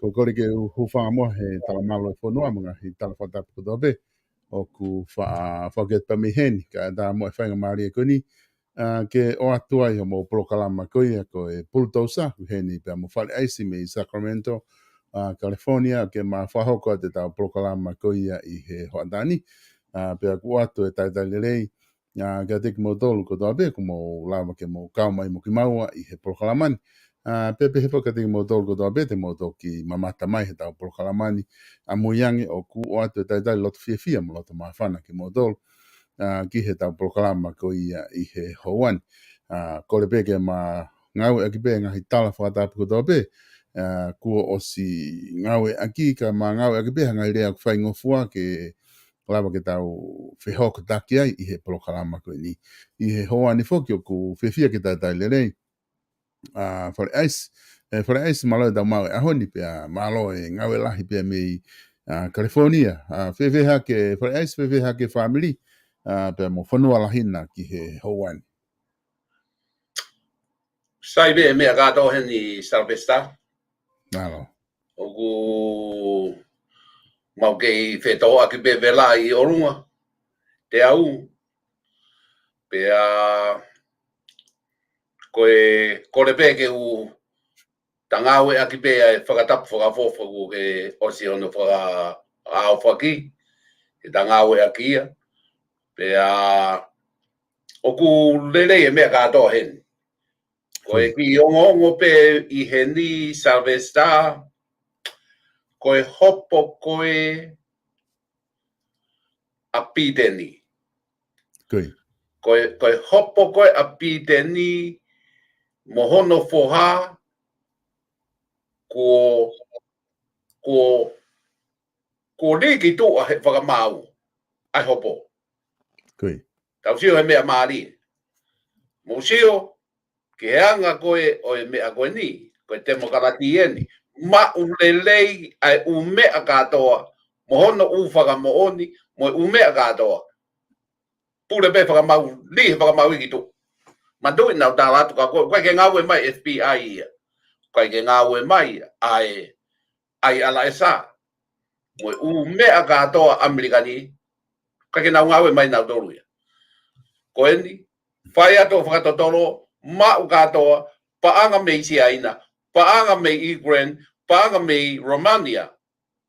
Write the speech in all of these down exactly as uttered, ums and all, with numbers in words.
Ko e kole ke u hūfanga muʻa he tala mālō e fonua mo e ngaahi tala fakatapu kotoa pē ʻoku fa-, fakahoko pē mei heni, kae ʻatā mo e faingamālie ko eni, ā, ke ʻoatu ai hoʻomou polokalama ko ia ko e Pulutousa, ko heni pea mo Fale ʻAisi mei Sacramento, ā, California, ke ma fakahoko atu ʻetau polokalama ko ia ʻi he hoʻatā ni, ā, pea ʻoku ʻoatu e talitali lelei, ā, kiate kimoutolu kotoa pē, kuo mou lava ke mou kau mai mo kimaua ʻi he polokalama ni. Ā, pea pehē foki kiate kimoutolu kotoa pē, te mou toki mamata mai heʻetau polokalama ni, ʻamui ange ʻoku ʻoatu e talitali loto fiefia mo loto māfana kimoutolu, ā, ki heʻetau polokalama ko ia ʻi he houa ni. Ā, kole pē ke ma ngāueʻaki pē ngaahi tala fakatapu kotoa pē, ā, kuo ʻosi ngāueʻaki, ka ma ngāueʻaki pē ha ngaahi lea ʻoku faingofua ke lava ke tau fehokotaki ai ʻi he polokalama ko eni. ʻI he houa ni foki ʻoku fiefia ke talitali lelei, ā, Fale ʻAisi, ē, Fale ʻAisi, mālō e tau maʻu e ʻaho ni pea mālō e ngāue lahi pea mei, ā, California. Ā, fēfē hake Fale ʻAisi, fēfē hake fāmili, ā, pea mo fonua lahi na ki he houa ni. Sai pē e meʻa kātoa heni Sylvester. Mālō. ʻOku mau kei fetōʻaki pē vela ʻi ʻolunga, te au. Pea ko e kole pē ke u ta ngāueʻaki pē ʻa e fakatapu fakaʻofoʻofa kuo ke ʻosi hono fakaʻaofaki, ke ta ngāueʻaki ia. Pea ʻoku lelei e meʻa kātoa heni. Ko e kiʻi ongoongo pē ʻi heni Sylvester, ko e hopo ko ē ʻa Piteni. Ko e. Ko e, ko e hopo ko ē ʻa Piteni mo hono foha, kuo, kuo, kuo liki tuʻa he fakamaau ʻa e hopo. Ko e. Tau sio he meʻa mālie. Mou sio ki he anga ko ē ʻo e meʻa ko eni. Ko e temokalati eni. Maʻu lelei ʻa e ʻū meʻa kātoa, mo hono ʻū fakamoʻoni, mo e ʻū meʻa kātoa. Pule pē fakamau, lihi fakamau iki tu. Manatuʻi naʻa ku tala atu ka ko, ʻoku ʻikai ke ngāue mai F B I ia. ʻOku ʻikai ke ngāue mai ʻa e, ʻa e ʻAla ʻEsa. Mo e ʻū meʻa kātoa ʻAmelika ni, ʻoku ʻikai ke nau ngāue mai nautolu ia. Ko eni, fai atu ʻo fakatotolo, maʻu kātoa, paʻanga mei Siaina, paʻanga mei Ukraine, paʻanga mei Romania,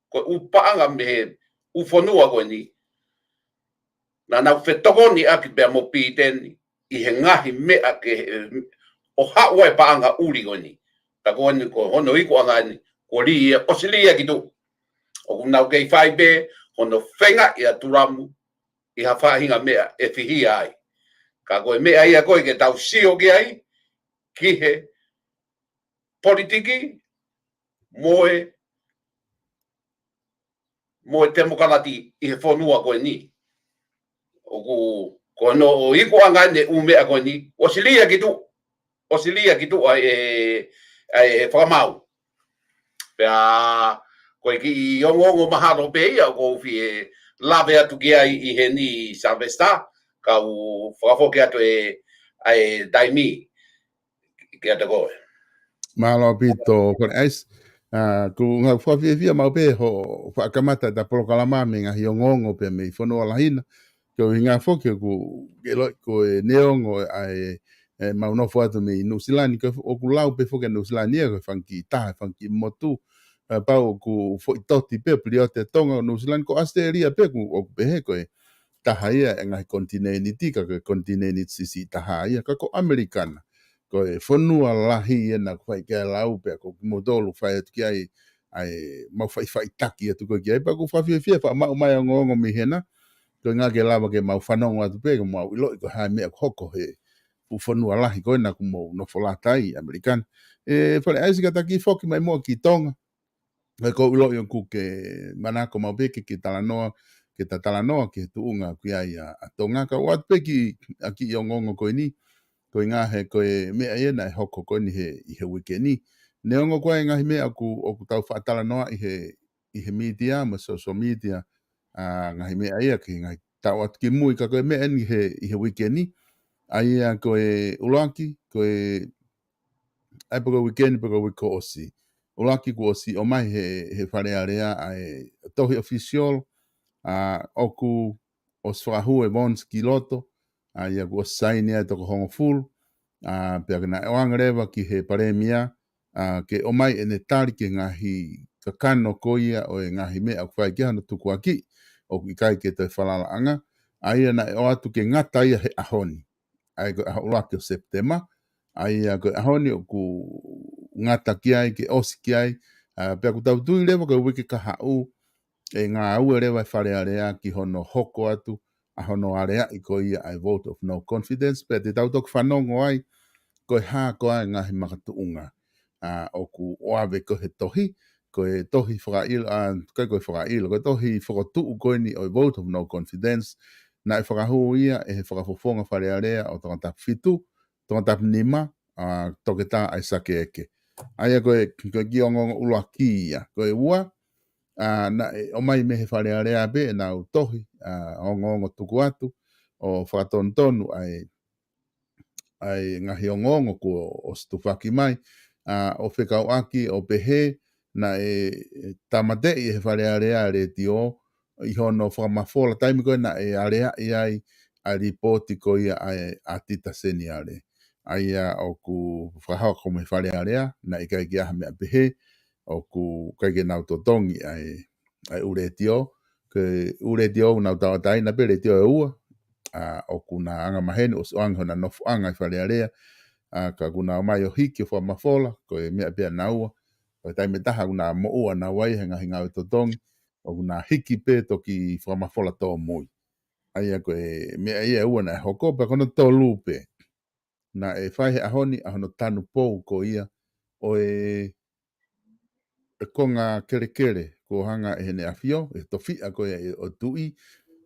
ko e ʻū paʻanga mei he ʻū fonua ko eni. Naʻa nau fetokoniʻaki pea mo Piteni ʻi he ngaahi meʻa ke, ʻo haʻu ai paʻanga ʻuli ko eni. Ka ko eni ko hono ikuʻanga eni, ko lī ia, ʻosi lī ia ki tuʻa. ʻOku nau kei fai pē hono fengaʻi ʻa Tulamu ʻi ha faʻahinga meʻa ʻe fihia ai. Ka ko e meʻa ia ko ē ke tau sio ki ai, ki he politiki, mo e, mo e temokalati ʻi he fonua ko eni. ʻOku, ko hono ikuʻanga eni ʻū meʻa ko eni, ʻosi lī ia ki tuʻa, ʻosi lī ia ki tuʻa ʻa e, ʻa e fakamau. Pea, ko e kiʻi ongoongo mahalo pē ia, ʻoku ou fie lave atu ki ai ʻi heni Sylvester, kau fakafoki atu e, ʻa e taimi, kiate koe. Mālō ʻaupito, Fale ʻAisi. ʻA, ʻoku ou fakafiefia maʻu pē hoʻo faʻa kamata ʻeta polokalama mei he ngaahi ongoongo pea mei fonua lahi na. Ko e ʻuhinga foki ʻoku ke ʻiloʻi ko e neongo ʻa e, ʻemau nofo atu mei Nuʻusila ni, ko e ʻoku lau pē foki ʻa Nuʻusila ni ia ko e fanga kiʻi taha, fanga kiʻi motu. ʻA, pau ʻoku foʻi toti pē, piliote Tonga, Nuʻusila ni, ko ʻAositelēlia pē ʻoku, ʻoku pehē ko e taha ia ʻa e ngaahi konitinēniti, ka ko e konitinēniti siʻisiʻi taha ia, ka ko ʻAmelika na ko e fonua lahi ia naʻa ku fai ki ai e lau pea ko kimoutolu fai atu ki ai, ʻa ʻemau faʻifaʻitaki atu ko ē ki ai, pea ʻoku ou fakafiefia faʻa maʻu mai ongoongo mei hena, ko e ʻuhinga ke lava ke mau fanongo atu pē, ke mau ʻiloʻi ko e hā e meʻa ʻoku hoko he fuʻu fonua lahi ko ē naʻa ku mou nofo lata ai, ʻAmelika ni. ʻE, Fale ʻAisi, kātaki foki mai muʻa ki Tonga. ʻE, ʻoku ou ʻiloʻi ʻoku ke manako maʻu pē ke, ke talanoa, ke ta talanoa ki he tuʻunga ʻoku ʻi ai ʻa, ʻa Tonga, ka ʻoatu pē kiʻi, ʻa e kiʻi ongoongo ko eni, ko e ʻuhinga he ko e meʻa ia naʻe hoko ko eni he, ʻi he uike ni. Neongo ko e ngaahi meʻa ʻoku, ʻoku tau faʻa talanoa ʻi he, ʻi he mītia, mo e social media, ʻa e ngaahi meʻa ia ki he ngaahi taʻu atu ki mui, ka ko e meʻa eni he, ʻi he uike ni, ʻa ia ko e ʻuluaki, ko e ʻa ia pē ko e uike ni, pē ko e uike kuo ʻosi. ʻUluaki kuo ʻosi ʻomai he, he Fale Alea ʻa e tohi official, ʻa, ʻoku ʻosi fakahū ʻe Vons ki loto, ʻa ia kuo ʻosi saini ai toko hongofulu, ʻa, pea ke naʻe ʻoange leva ki he Palēmia, ʻa, ke ʻomai ʻene tali ki he ngaahi kakano ko ia ʻo e ngaahi meʻa ʻoku fai ki ai hono tukuakiʻi, ʻoku ʻikai ke toe falalaʻanga, ʻa ia naʻe ʻoatu ke ngata ia he ʻaho ni. ʻA ia ko e ʻaho ʻuluaki ʻo Sepitema, ʻa ia ko e ʻaho ni ʻoku ngata ki ai, ke ʻosi ki ai, ʻa, pea ʻoku tau tui leva ko e uike kahaʻu, ʻe ngāue leva e Fale Alea ki hono hoko atu, ʻa hono aleaʻi ko ia ʻa e vote of no confidence, pea te tau toki fanongo ai, ko e hā ko ā e ngaahi makatuʻunga, ʻa, ʻoku ʻoave ko ē he tohi, ko e tohi fakaʻilo, ʻa, ʻikai ko e fakaʻilo, ko e tohi fokotuʻu ko eni ʻo e vote of no confidence, naʻe fakahū ia ʻe he fakafofonga Fale Alea ʻo Tongatapu fitu, Tongatapu nima, ʻa, Toketā ʻAisake Eke. ʻA ia ko e, ko e kiʻi ongoongo ʻuluaki ia, ko e ua, ʻa, naʻe ʻomai mei he Fale Alea pē ʻenau tohi, ʻa, ongoongo tuku atu, ʻo fakatonutonu ʻa e, ʻa e ngaahi ongoongo kuo ʻosi tufaki mai, ʻa, ʻo fekauʻaki, ʻo pehē, naʻe tāmateʻi ʻe he Fale Alea e letiō, ʻi hono fakamafola taimi ko ē naʻe aleaʻi ai, ʻa e lipooti ko ia ʻa e, ʻa Tita Seniale. ʻA ia ʻoku fakahoko mei he Fale Alea, naʻe ʻikai ke ʻi ai ha meʻa pehē, ʻoku ʻikai ke nau totongi ʻa e, ʻa e ʻū letiō, ko e ʻū letiō ʻoku nau tauʻatāina pē letiō ʻe ua, ʻa, ʻoku na angamaheni ʻosi ʻoange hona nofoʻanga ʻi Fale Alea, ʻa, ka ʻoku na ō mai ʻo hiki ʻo fakamafola, ko e meʻa pē ʻa naua, ko e taimi ʻe taha ʻoku na moʻua naua ia he ngaahi ngāue totongi, ʻoku na hiki pē toki fakamafola tōmui. ʻA ia ko e meʻa ia ʻe ua naʻe hoko, pea ko hono tolu pē. Naʻe fai he ʻaho ni ʻa hono tanupou ko ia ʻo e, e konga kelekele, kuo hanga ʻe Heʻene ʻAfio, ʻe he tofiʻa ko ia ʻo e Tuʻi,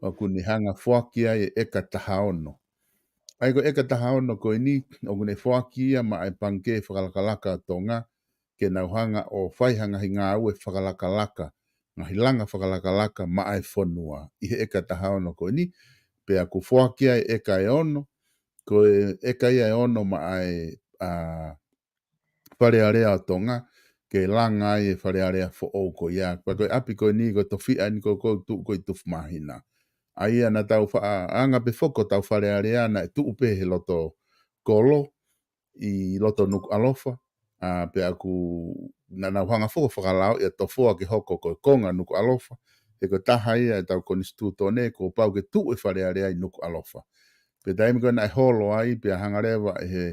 ʻoku ne hanga foaki ai e ʻeka taha ono. ʻA ia ko e ʻeka taha ono ko eni, ʻoku ne foaki ia maʻa e Pangikē Fakalakalaka ʻo Tonga, ke nau hanga ʻo fai ha ngaahi ngāue fakalakalaka, ngaahi langa fakalakalaka maʻa e fonua ʻi he ʻeka taha ono ko eni, pea kuo foaki ai ʻeka ʻe ono, ko e ʻeka ia ʻe ono maʻa e, a, Fale Alea ʻo Tonga, ke langa ai e Fale Alea foʻou ko ia. Pea ko e ʻapi ko eni, ko e tofiʻa eni ko ē ʻoku tuʻu ko ē ʻi Tufumāhina. ʻA ia naʻa tau faʻa anga pē foki ʻetau Fale Alea naʻe tuʻu pē he loto kolo, ʻi loto Nukuʻalofa, a, pea ʻoku, naʻa nau hanga foki ʻo fakalaoʻi ʻa Tofoa ke hoko ko e konga Nukuʻalofa, he ko e taha ia ʻetau konisitūtone kuo pau ke tuʻu e Fale Alea ʻi Nukuʻalofa. Pea taimi ko ē naʻe holo ai, pea hanga leva ʻe he,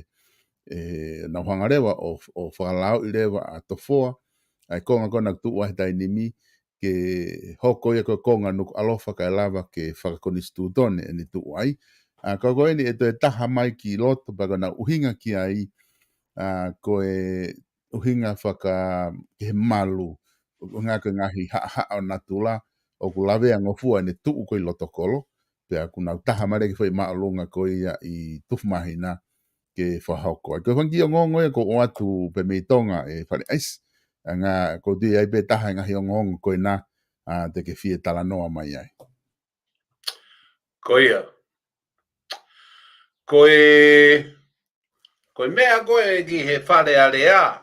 ʻe, nau hanga leva ʻo, ʻo fakalaoʻi leva ʻa Tofoa, ʻa e konga ko ē naʻe tuʻu ai he taimi ni, ke hoko ia ko e konga Nukuʻalofa kae lava ke fakakonisitūtone ʻene tuʻu ai. A, ka ko eni ʻe toe taha mai ki loto pea ko ʻena ʻuhinga ki ai, a, ko e ʻuhinga faka-, ki he malu, ʻuhinga ko e ngaahi haʻahaʻa ʻo natula, ʻoku lavea ngofua ʻene tuʻu ko ē ʻi loto kolo, pea ʻoku nau taha mai leva ki he foʻi māʻolunga ko ia ʻi Tufumāhina, ke fakahoko ai. Ko e fanga kiʻi ongoongo ia ʻoku ou ʻoatu pē mei Tonga ʻe Fale ʻAisi. ʻA ia ʻoku ou tui ʻe ʻi ai pē taha e ngaahi ongoongo ko ena, a, te ke fie talanoa mai ai. Ko ia. Ko e, ko e meʻa ko ē ki he Fale Alea.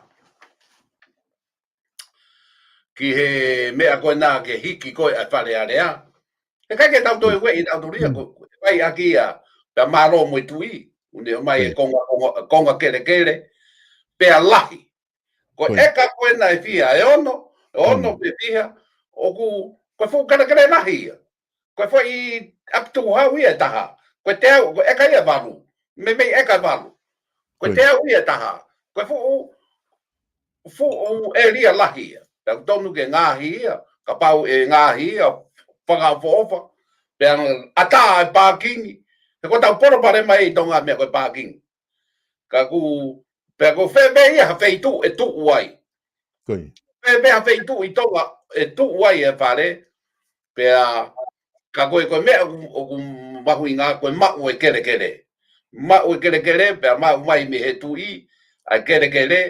Ki he meʻa ko ena ke hiki ko ē ʻa e Fale Alea. ʻE ʻikai ke tau toe ueʻi ʻetau tulia ko, ko e fai ʻaki ia, pea mālō mo e tuʻi, ʻoku ne ʻomai e konga, konga, konga kelekele, pea lahi. Ko e ʻeka ko ē naʻe fiha, ʻe ono, ʻe ono pe fiha, ʻoku, ko e fuʻu kelekele lahi ia. Ko e foʻi ʻapi tukuhau ia ʻe taha. Ko e teau, ko e ʻeka ia ʻe valu. Meimei ʻeka ʻe valu. Ko e teau ia ʻe taha. Ko e fuʻu, fuʻu ʻēlia lahi ia. Pea ʻoku tonu ke ngaohi ia, kapau ʻe ngaohi ia, fakaʻofoʻofa. Pea ʻatā e pākingi. He ko ʻetau palopalema ʻi Tonga meʻa ko e pākingi. Ka ʻoku, pea ʻoku fēfē ia ha feituʻu ʻe tuʻu ai. Fēfē ha feituʻu ʻi Tonga ʻe tuʻu ai e fale. Pea, ka ko e, ko e meʻa ʻoku, ʻoku mahuʻinga ko e maʻu e kelekele. Maʻu e kelekele, pea maʻu mai mei he tuʻi, ʻa e kelekele,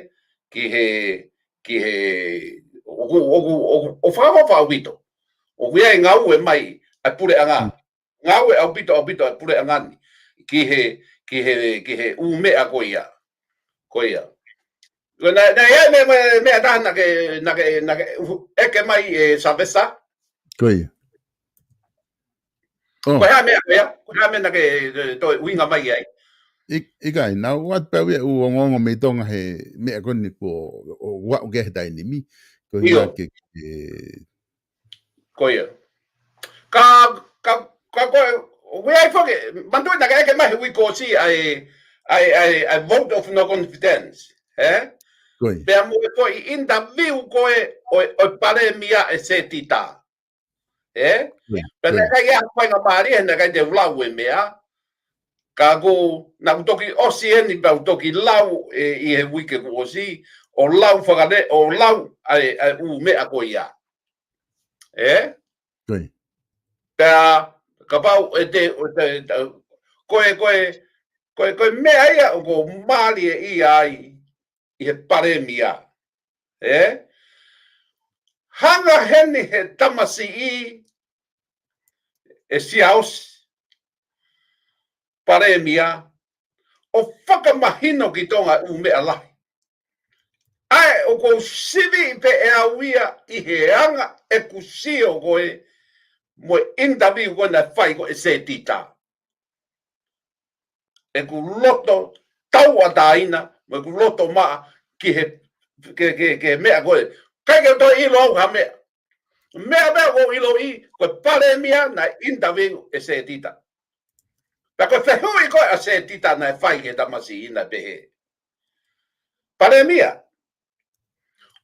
ki he, ki he, ʻoku, ʻoku, ʻoku, ʻoku fakaʻofoʻofa ʻaupito. ʻOku ʻi ai e ngāue mai, ʻa e puleʻanga. Ngāue ʻaupito, ʻaupito, ʻa e puleʻanga ni. Ki he, ki he, ki he ʻū meʻa ko ia. Ko ia. Ko e naʻe, naʻe ʻi ai e meʻa, meʻa, meʻa taha naʻa ke, naʻa ke, naʻa ke, ʻeke mai ʻe Savesa. Ko ia. Ko e hā e meʻa ko ia, ko e hā e meʻa naʻa ke, e, toe ʻuhinga mai ai. ʻIkai, naʻa ku ʻoatu pē au ia ʻū ongoongo mei Tonga he meʻa ko eni kuo, ʻo, ʻo aʻu ki he taimi ni. Ko ia ke, ke Ko ia. Ka, ka, ka ko e, ʻoku ʻi ai foki, manatuʻi naʻa ke ʻeke mai he uike kuo ʻosi ʻa e, ʻa e, ʻa e, ʻa e vote of no confidence, ē? Ko ia. Pea mo e foʻi interview ko ē ʻo e, ʻo e palēmia ʻe Setita. Ē? Ko ia. Pea naʻe ʻikai ha faingamālie, naʻe ʻikai te u lau e meʻa. Ka ko, naʻa ku toki ʻosi eni pea u toki lau ē ʻi he uike kuo ʻosi, ʻo lau fakale-, ʻo lau ʻa e, ʻa e ʻū meʻa ko ia. Ē? Ko ia. Pea, kapau ʻe te, ʻe te, ʻe te, ko e, ko e, ko e, ko e meʻa ia ʻoku mālie ia ai ʻi he palēmia. Ē? Hanga heni he tamasiʻi ʻe Siaosi palēmia, ʻo fakamahino ki Tonga ʻū meʻa lahi. ʻA ē ʻoku ou sivi pē ʻe au ia ʻi he anga ʻeku sio ko ē mo e interview ko ē naʻe fai ko ē ʻe Setita. ʻEku loto tauʻatāina, mo ʻeku loto maʻa ki he, ke, ke, ke meʻa ko ē. ʻIkai ke u toe ʻilo au ha meʻa. Meʻa, meʻa ʻoku ou ʻiloʻi, ko e palēmia naʻe interview ʻe Setita. Pea ko e fehuʻi ko ē ʻa Setita naʻe fai ki he tamasiʻi naʻe pehē: Palēmia,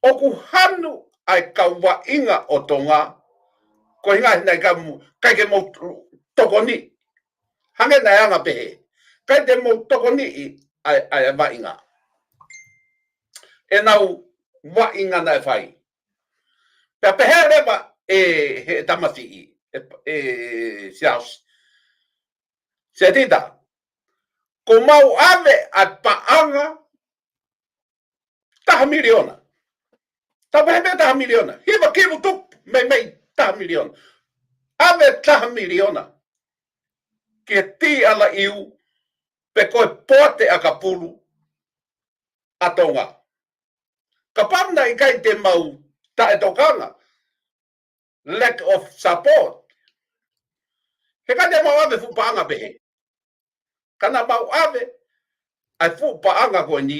ʻoku hanu ʻa e kau vaʻinga ʻo Tonga, ko e ʻuhinga he naʻe ʻikai mo-, ʻikai ke mou tokoniʻi. Hangē naʻe anga pehē, ʻikai te mou tokoniʻi ʻa e, ʻa e vaʻinga. ʻEnau vaʻinga naʻe fai. Pea pehē leva ʻe he tamasiʻi, ʻe, ʻe Siaosi, Setita, kuo mau ʻave ʻa e paʻanga taha miliona. Tau pehē pē taha miliona. Hiva kilu tupu, meimei taha miliona. ʻAve taha miliona ki he T R U pe ko e poate ʻakapulu ʻa Tonga. Kapau naʻe ʻikai te mau taʻetokanga, lack of support, he ʻikai te mau ʻave fuʻu paʻanga pehē. Ka naʻa mau ʻave ʻa e fuʻu paʻanga ko eni,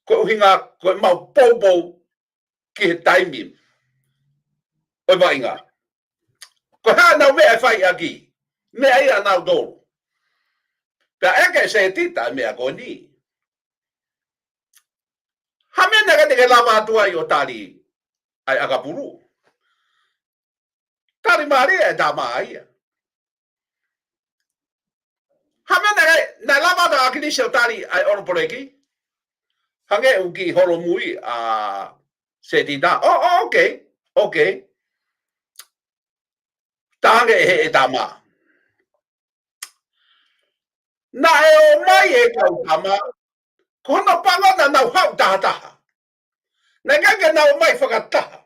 ko e ʻuhinga ko e mau poupou ki he taimi ʻo e vaʻinga. Ko e hā ʻenau meʻa ʻe fai ʻaki? Meʻa ia ʻanautolu. Pea ʻeke ʻe Setita e meʻa ko eni. Hā e meʻa naʻe ʻikai te ke lava atu ai ʻo tali ʻa e ʻakapulu? Tali mālie e tama ia. Hā e meʻa naʻe, naʻe lava atu ʻa ʻAkilisi ʻo tali ʻa e ʻOlopoleki? Hangē ʻoku kiʻi holomui ʻa Setita. Oh, oh, okay. Okay. Tange he e tama. Naʻe ō mai e kau tama, ko hono pango naʻa nau haʻu tahataha. Naʻe ʻikai ke nau ō mai fakataha.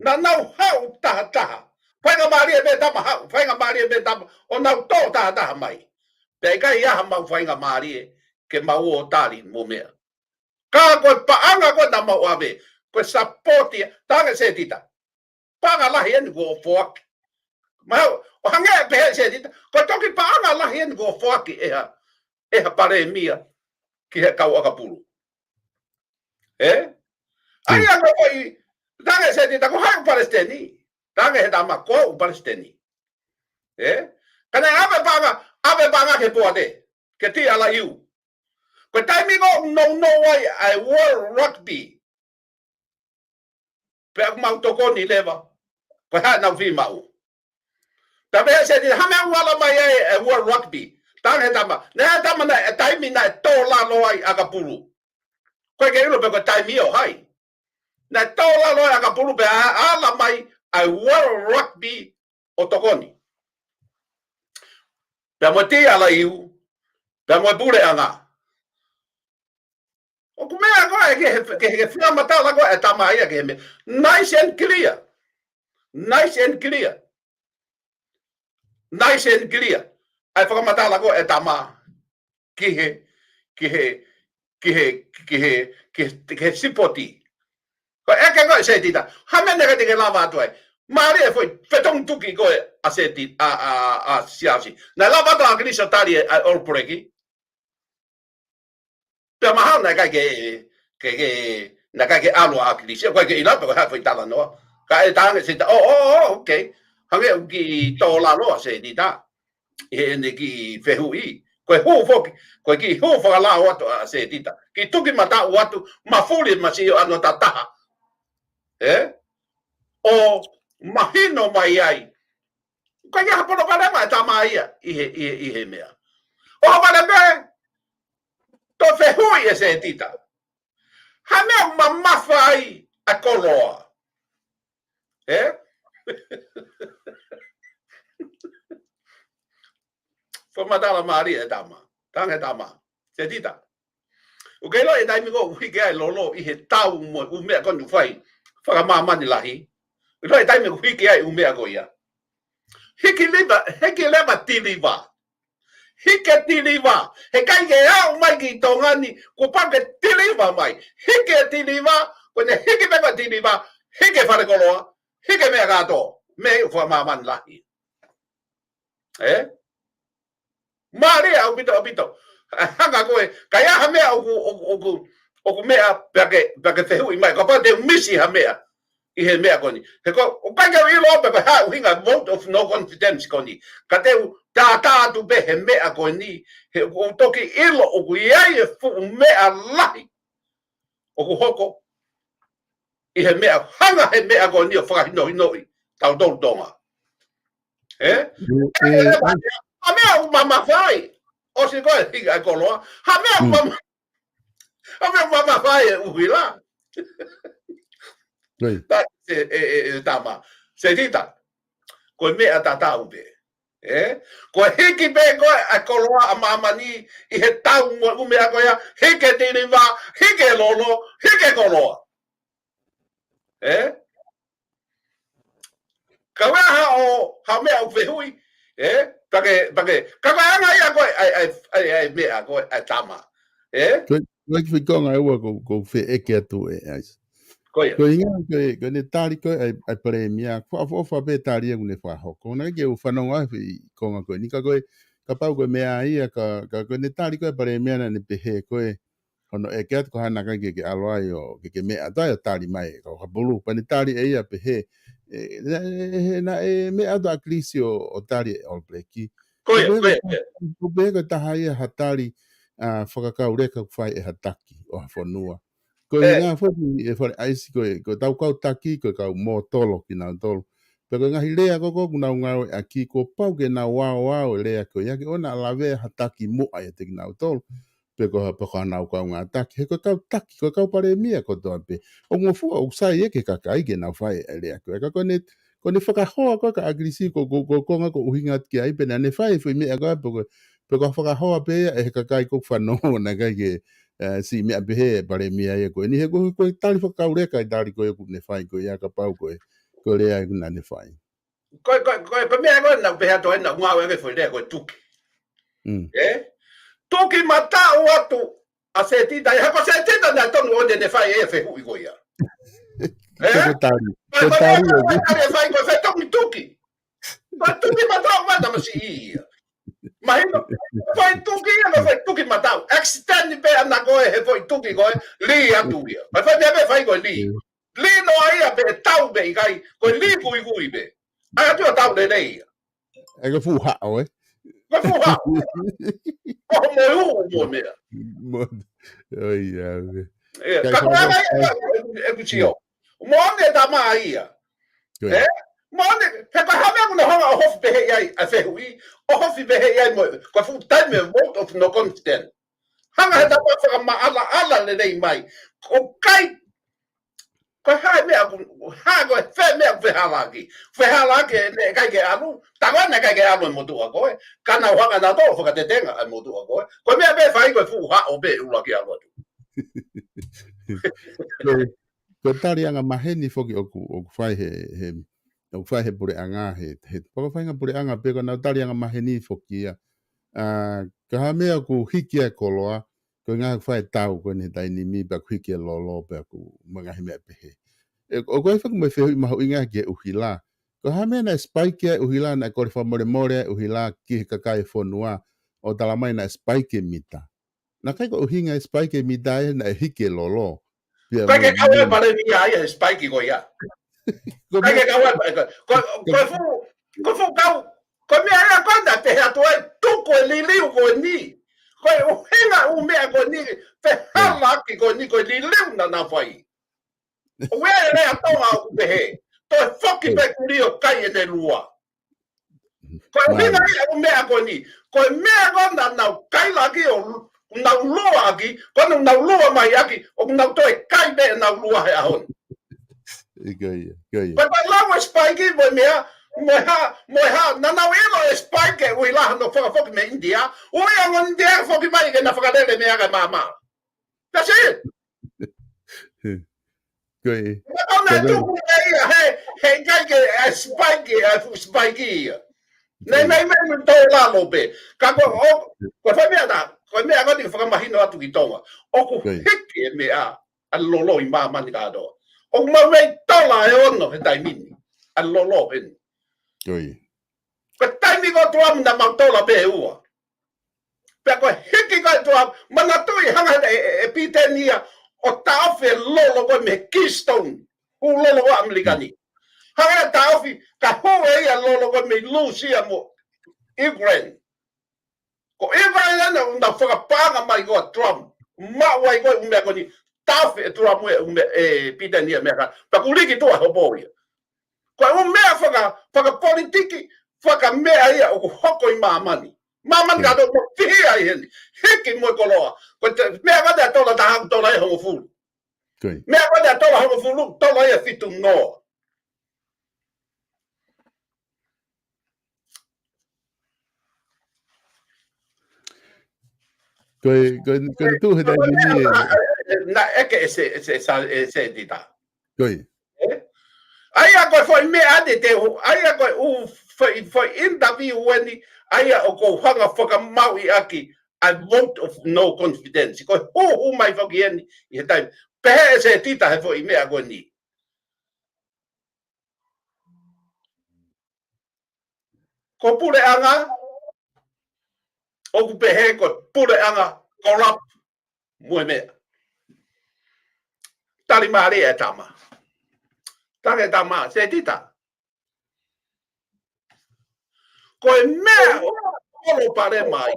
Naʻa nau haʻu tahataha. Faingamālie pē tama haʻu, faingamālie pē tama, ʻo nau tō tahataha mai. Pea ʻikai ha mau faingamālie ke mau ō tali mo meʻa. Ka ko e paʻanga ko ē naʻa mau ʻave, ko e sapoti, tange Setita. Paʻanga lahi eni kuo foaki. Mahalo, ʻo hangē pē he Setita, ko e toki paʻanga lahi eni kuo foaki ʻe ha, ʻe ha palēmia ki he kau ʻakapulu. Ē? ʻAi ange ko i, tange Setita, ko hai ʻoku palesiteni? Tange he tama, ko au ʻoku palesiteni. Ē? Ka naʻe ʻave paʻanga, ʻave paʻanga ki he poate, ki he T R U. Ko e taimi ko ē ʻoku nounou ai ʻa e World Rugby. Pea ʻoku mau tokoni leva. Ko e hā ʻenau fiemaʻu? Pea pehē ʻe Setita, hā e meʻa ʻoku ala mai ai e World Rugby? Tange he tama. Naʻe tama naʻe, e taimi naʻe tō lalo ai ʻakapulu. Ko e ke ʻilo pe ko e taimi ʻo hai. Naʻe tō lalo ai ʻakapulu pea ʻa, ala mai ʻa e World Rugby ʻo tokoni. Pea mo e T R U, pea mo e puleʻanga. ʻOku meʻa ko ē, ke, ke, ke fakamatala ko ē e tama ia ki he meʻa. Nice and clear. Nice and clear. Nice and clear. ʻA e fakamatala ko ē e tama ki he, ki he, ki he, ki he, ki he, ki he sipoti. Ko e ʻeke ko ē Setita. Hā e meʻa naʻe ʻikai te ke lava atu ai? Mālie e foʻi fetongi tuki ko ē ʻa Seti, ʻa, ʻa, ʻa Siaosi. Naʻe lava atu ʻa ʻAkilisi ʻo tali e, ʻa e ʻOlopoleki. Pea mahalo naʻe ʻikai ke, ke, ke, naʻe ʻikai ke ʻalu ʻa ʻAkilisi, ko e ke ʻilo pe ko e hā e foʻi talanoa. Ka ʻe tange Setita, oh, oh, oh, okay. Hangē ʻoku kiʻi tō lalo ʻa Setita ʻi heʻene kiʻi fehuʻi. Ko e hū foki, ko e kiʻi hū fakalao atu ʻa Setita. Kiʻi tuki mataʻu atu, mafuli masiʻi ʻo ʻano tataha. Ē? ʻO mahino mai ai. Ko ia ha polokalama e tama ia ʻi he, ʻi he, ʻi he meʻa. ʻO ha vale pē, toe fehuʻi ʻe Setita. Hā e meʻa ʻoku mamafa ai ʻa e koloa? Ē? Fakamatala mālie e tama. Tange tama. Setita. ʻOku ke ʻilo e taimi ko ē ʻoku hiki ai e lolo ʻi he tau mo e ʻū meʻa ko eni ʻoku fai fakamāmani lahi. ʻIlo e taimi ʻoku hiki ai e ʻū meʻa ko ia. Hiki leva, hiki leva tiliva. Hiki tiliva. He ʻikai ke aʻu mai ki Tonga ni, kuo pau ke tiliva mai. Hiki tiliva, ko ʻene hiki pē ko ē tiliva, hiki falekoloa, hiki meʻa kātoa. Meʻa ʻoku fakamāmani lahi. Ē? Mālie ʻaupito, ʻaupito. Hanga ko ē, ka ʻi ai ha meʻa ʻoku, ʻoku, ʻoku, ʻoku meʻa pea ke, pea ke fehuʻi mai. Kapau te u misi ha meʻa ʻi he meʻa ko eni. He ko, ʻoku ʻikai ke u ʻilo pe ko e hā e ʻuhinga vote of no confidence ko eni. Ka te u tātā atu pē he meʻa ko eni. He ʻoku ou toki ʻilo ʻoku ʻi ai e fuʻu meʻa lahi ʻoku hoko ʻi he meʻa, hanga he meʻa ko eni ʻo fakahinohinoʻi tautolu Tonga. Ē? ʻE, ʻe, ʻa e meʻa ʻoku mamafa ai. ʻOsi ko ē hiki ʻa e koloa. Hā e meʻa ʻoku mama-, hā e meʻa ʻoku mamafa ai e ʻuhila. Right. Ta, e, e, e, e tama. Setita. Ko e meʻa tatau pē. Ē? Ko e hiki pē ko ē ʻa e koloa ʻa māmani ʻi he tau mo e ʻū meʻa ko ia, hiki tiliva, hiki lolo, hiki koloa. ʻE? Ka ʻoku ʻi ai haʻo, haʻo meʻa ʻoku fehuʻi, ʻe? Pea ke, pea ke, ka ko e anga ia ko ē ʻa e, ʻa e, ʻa e, ʻa e meʻa ko ē ʻa e tama. ʻE? Ko e, ko e kiʻi foʻi konga ʻe ua ʻoku, ʻoku ou fie ʻeke atu ʻe ʻAisi. Ko ia. Ko e ʻuhinga, ko e, ko ʻene tali ko ē ʻa e, ʻa e palēmia, ko e ʻofa, ʻofa pē tali ia ʻoku ne fakahoko. Naʻe ʻikai ke u fanongo ai he foʻi konga ko eni ka ko e, kapau ko e meʻa ia ka, ka ko ʻene tali ko ē ʻa e palēmia naʻa ne pehē ko e, hono ʻeke atu ko e hā naʻe ʻikai ke, ke ʻalu ai ʻo, ke, ke meʻa atu ai ʻo tali mai, ka, ka pulu, pea ne tali ʻe ia pehē, ʻe, naʻe, naʻe, naʻe meʻa atu ʻa ʻAkilisi ʻo, ʻo tali ʻe All Black. Ko ia, Ko e ko ia, ko ia. Ko e pehē ko e taha ia ha tali, ʻa, fakakauleka ʻoku fai ʻe ha taki ʻo ha fonua. Ko e ʻuhinga foki ʻe Fale ʻAisi ko e, ko e tau kau taki, ko e kau mōtolo kinautolu. Pea ko e ngaahi lea ko ē ʻoku nau ngāueʻaki, kuo pau ke nau aoao e lea ko ia ke ʻoua naʻa lavea ha taki muʻa ʻiate kinautolu. Pe ko ha, pe ko hanau kaungā taki. He ko e kau taki, ko e kau palēmia kotoa pē. ʻOku ngofua, ʻoku sai ia ki he kakai ke nau fai e lea ko ē. Ka ko ʻene, ko ʻene fakahoa ko ē ʻa ʻAkilisi ko, ko, ko e konga ʻoku ou ʻuhinga atu ki ai pē naʻa ne fai e foʻi meʻa ko ē pe ko, pe ko ha fakahoa pē ia ʻe he kakai ʻoku fanongo naʻe ʻikai ke, ʻe, siʻi meʻa pehē ʻe he palēmia ia ko eni he ko, ko e tali fakakauleka e tali ko ē ʻoku ne fai ko ia kapau ko e, ko e lea ʻoku naʻa ne fai. Ko, ko, ko, ko e meʻa ko ē naʻa ku pehē atu ai naʻa ku ngāueʻaki e foʻi lea ko e tuki. Mm. ʻE? Tuki mataʻu atu ʻa Setita, he ko Setita naʻe tonu ʻo ne, ne fai e fehuʻi ko ia. ʻE? Ko e tali, Ko e ko e tali tali, ʻoku ko e tali e fai ko e fetongi tuki. Ko e tuki mataʻu mai tamasiʻi ia. Mahino, ko e tuki ia, ko e tuki mataʻu. Accident pē ʻana ko ē he foʻi tuki ko ē, lī atu ia. Ko e foʻi meʻa pē fai ko e lī. Mm. Lī noa ia pē tau pē ʻikai, ko e lī kuikui pē. ʻAi atu ʻo tau lelei ia. ʻE ko e fuʻu haʻo, ʻe? Ko e fuʻu haʻo. Ko e mo e ʻū mo e meʻa. Mo, ʻo ia, ʻe. ʻE, Kai ka fai ko e ʻai, ʻai, ʻai, ʻeku sio. Mo ne tama ia. Ko e. ʻE? Mo ne, he ko e hā e meʻa ʻoku ne hanga ʻo hofi pehē ai ʻa e fehuʻi, ʻo hofi pehē ai mo, ko e fuʻu taimi e vote of no confidence. Hanga he tama fakamaʻalaʻala lelei mai. ʻOku ʻikai, ko e hā e meʻa ʻoku, hā ko e fē meʻa ʻoku fehālaaki. Fehālaaki ʻe ne ʻikai ke ʻalu, tā ko ē naʻe ʻikai ke ʻalu e motuʻa ko ē, ka nau hanga nautolu ʻo fakatetenga e motuʻa ko ē. Ko e meʻa pē fai ko e fuʻu haʻo pē ʻuluaki ʻalu atu. Ko e, ko e tali angamaheni foki ʻoku, ʻoku fai he, he, ʻoku fai he puleʻanga, he, he, pea ko e faʻahinga puleʻanga pē ko ʻenau tali angamaheni foki ia. ʻA, ka hā e meʻa ʻoku hiki ai e koloa, ko e ngaahi fai tau ko eni he taimi ni pea ʻoku hiki e lolo pea ʻoku mo e ngaahi meʻa pehē. ʻE, ʻoku ʻi ai foki mo e fehuʻi mahuʻinga ki he ʻuhila. Ko e hā e meʻa naʻe spike ai e ʻuhila naʻe kole fakamolemole ai e ʻuhila ki he kakai e fonua ʻo tala mai naʻe spike e mita. Naʻe ʻikai ko e ʻuhinga e spike e mita ia naʻe hiki e lolo. Pea ʻIkai ke mo kau e palēmia ia he spike ko ia. Ko e ʻIkai ke meʻa kau e, ko, ko, ko e fuʻu, ko e fuʻu kau, ko e meʻa ia ko ē naʻe pehē atu ai, tuku e liliu ko eni. Ko e ʻuhinga ʻū meʻa ko eni, fehālaaki ko eni, ko e liliu naʻa nau fai. ʻOku ʻi ai e lea Tonga ʻoku pehē, toe foki pē kulī ʻo kai ʻene lua. Ko e ʻuhinga ia ʻū meʻa ko eni. Ko e meʻa ko ē naʻa nau kaila ʻaki ʻo nau lua ʻaki, ko ʻenau lua mai ʻaki, ʻoku nau toe kai pē ʻenau lua he ʻaho ni. ʻIkai ia, ʻikai ia. Ko e lau e spike mo e meʻa, mo e hā, mo e hā, naʻa nau ʻilo e spike e ʻuhila hono fakafoki mei ʻInitia, ʻuhinga ʻa ʻInitia foki mai ke na fakalele meʻa ki māmani. That's it. Ko e. Naʻa nau tuku ia he, he ʻikai ke, ʻa e spike, ʻa e fuʻu spike ia. Nei, nei, nei, nei, tō lalo pē. Ka ko, ʻo, ko e fai meʻa na, ko e meʻa ko eni ke fakamahino atu ki Tonga. ʻOku hiki e meʻa, ʻa e lolo ʻi māmani kātoa. ʻOku mau mei tola ʻe ono he taimi ni. ʻA e lolo heni. Ko e taimi ko Trump naʻa mau tola pē ʻe ua. Pea ko e hiki ko ē Trump, manatuʻi hanga ʻe, ʻe, ʻe Pīteni ia ʻo taʻofi e lolo ko ē mei Keystone, hū lolo ko ē ʻAmelika ni. Hanga ʻe ia ʻo taʻofi, ka hū ʻe ia e lolo ko ē mei Lūsia mo Ukraine. Ko Ukraine ʻana ʻoku nau fakapaʻanga mai ko ē ʻa Trump, maʻu ai ko ē ʻū meʻa ko eni, taʻofi ʻe Trump ʻū meʻa, ʻe Pīteni ia meʻa ka, pea kuo liki tuʻa hopo ia. Ko e ʻū meʻa faka, fakapolitiki, fakameʻa ia ʻoku hoko ʻi māmani. Māmani kātoa ʻoku mau fihi ai heni. Hiki mo e koloa. Ko e te, meʻa ko ē naʻe tola taha ʻoku tola ia ʻe hongofulu. Meʻa ko ē naʻe tola hongofulu, tola ia ʻe fitu noa. Ko e, ko e, ko e tuʻu he taimi ni ē. Naʻe ʻeke ʻe Se, ʻe Se, ʻe Setita. Ko e. ʻE? ʻA ia ko e foʻi meʻa ʻeni te u, ʻa ia ko e ʻū foʻi, foʻi interview ʻeni, ʻa ia ʻoku ou hanga fakamauʻi ʻaki ʻa e vote of no confidence. Ko e hūhū mai foki ʻeni ʻi he taimi. Pehē ʻe Setita he foʻi meʻa ko eni. Ko e puleʻanga, ʻoku pehē ko e puleʻanga corrupt mo e meʻa. Tali mālie e tama. Tali e tama, Setita. Ko e meʻa ʻoku palopalema ai.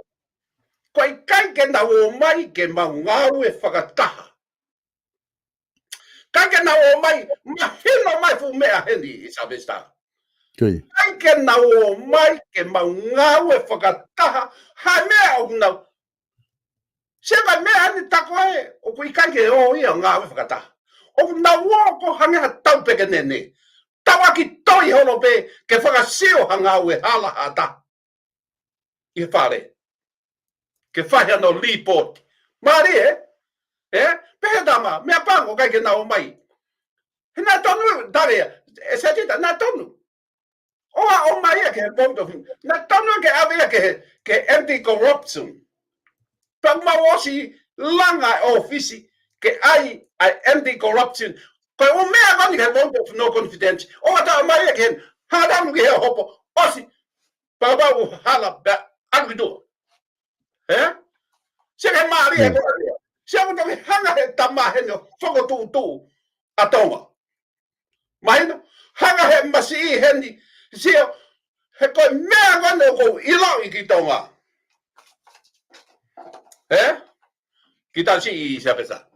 ʻOku ʻikai ke nau ō mai ke mau ngāue fakataha. ʻIkai ke nau ō mai, mahino mai fuʻu meʻa heni ʻi Savesta. ʻIkai ke nau ō mai ke mau ngāue fakataha, ha meʻa ʻoku nau. Sio ki he meʻa ʻeni, tā ko ē, ʻoku ʻikai ke ō ia ngāue fakataha. ʻOku nau ō ko e hangē ha tau pekenene. Tauʻaki toi holo pē ke fakasio ha ngāue hala ha taha ʻi he fale. Ke fai hano lipooti. Mālie, ē? Pehē tama, meʻapango ʻikai ke nau ō mai. He naʻe tonu, tali ia, ʻe Setita, naʻe tonu. ʻOua ʻo ō mai ia ki he vote of, naʻe tonu ke ʻave ia ki he, ki he anti-corruption. Pea mau ʻosi langa e ʻōfisi ke ʻai ʻa e anti-corruption. Ko e ʻū meʻa ko eni ki he vote of no confidence. ʻOua te ō mai ia ki he, hala atu ki he hopo, ʻosi. Pea mau hala pea ʻalu ki tuʻa. Ē? Sio ki he mālie ko ē. Sio ʻoku toki hanga he tama heni ʻo fokotuʻutuʻu ʻa Tonga. Mahino, hanga he masiʻi heni, sio, he ko e meʻa ko eni ʻoku ou ʻiloʻi ki Tonga. Ē? Kiʻi tau siʻi Savesta.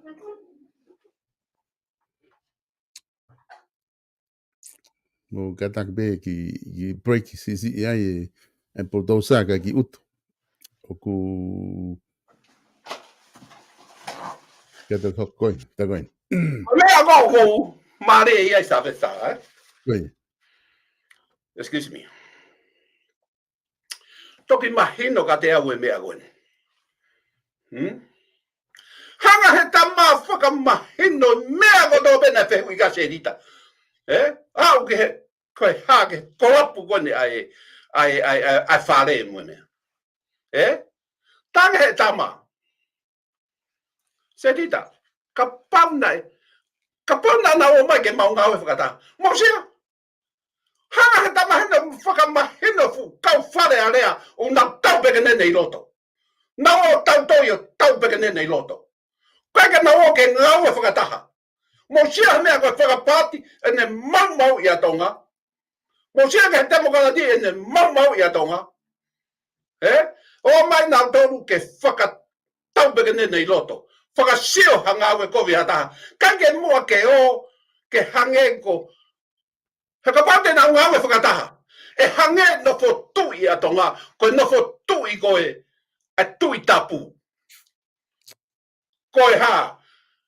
Mou kātaki pē kiʻi, kiʻi break siʻisiʻi ai e, e Bulldozer kae kiʻi ʻutu. ʻOku kātaki hoko koe, tā koe. Ko e meʻa ko ē ʻoku ou mālie ai Savesta, ē? Koe. Excuse me. Toki mahino kiate au e meʻa ko eni. Hmm? Hanga he tama fakamahino meʻa kotoa pē naʻe fehuʻi kia Setita. Ē? Aʻu ki he, ko e hā ki he kolapu ko eni ʻa e, ʻa e, ʻa e, ʻa e, ʻa e fale mo e meʻa. Ē? Tali he tama. Setita, kapau naʻe, kapau naʻa nau ō mai ke mau ngāue fakataha. Mou sio, hanga he tama heni ʻo fakamahino fuʻu kau Fale Alea ʻoku nau tau pekenene ʻi loto. Nau ō tau toi ʻo tau pekenene ʻi loto. ʻIkai ke nau ō ke ngāue fakataha. Mou sio he meʻa ko e fakapaati ʻene maumauʻi ʻa Tonga. Mou sio ki he temokalati ʻene maumauʻi ʻa Tonga. Ē? ʻOmai nautolu ke fakatau pekenene ʻi loto. Fakasio ha ngāue kovi ha taha. ʻIkai ke muʻa ke ō, ke hangē ko. He kapau te nau ngāue fakataha. ʻE hangē nofo tuʻi ʻa Tonga, ko e nofo tuʻi ko ē, ʻa e Tuʻi Tapu. Ko e hā,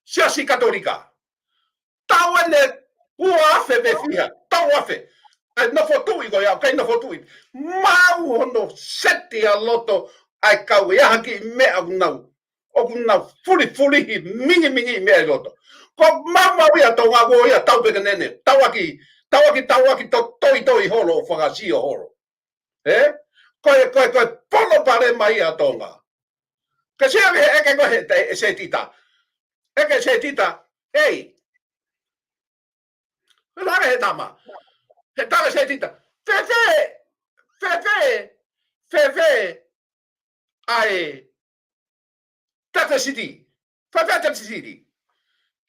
Siasi Katolika. Taʻu ʻeni ua afe pe fiha, taʻu afe. ʻA e nofo tuʻi ko ia, ʻikai nofo tuʻi. Maʻu hono seti ʻa loto, ʻa e kau ʻi he hā kiʻi meʻa ʻoku nau. ʻOku nau fulifulihi, mingimingi meʻa ʻi loto. Ko maumauʻi ʻa Tonga ko ia tau pekenene. Tauʻaki, tauʻaki, tauʻaki to, toitoi holo, fakasio holo. Ē? Ko e, ko e, ko e palopalema ia ʻa Tonga. Ka sio ki he ʻeke ko ē he, he, he Setita. ʻEke Setita, ei. He tali he tama. He tali Setita. Fēfē, fēfē, fēfē, ʻa e, tefisiti. Fēfē tefisiti.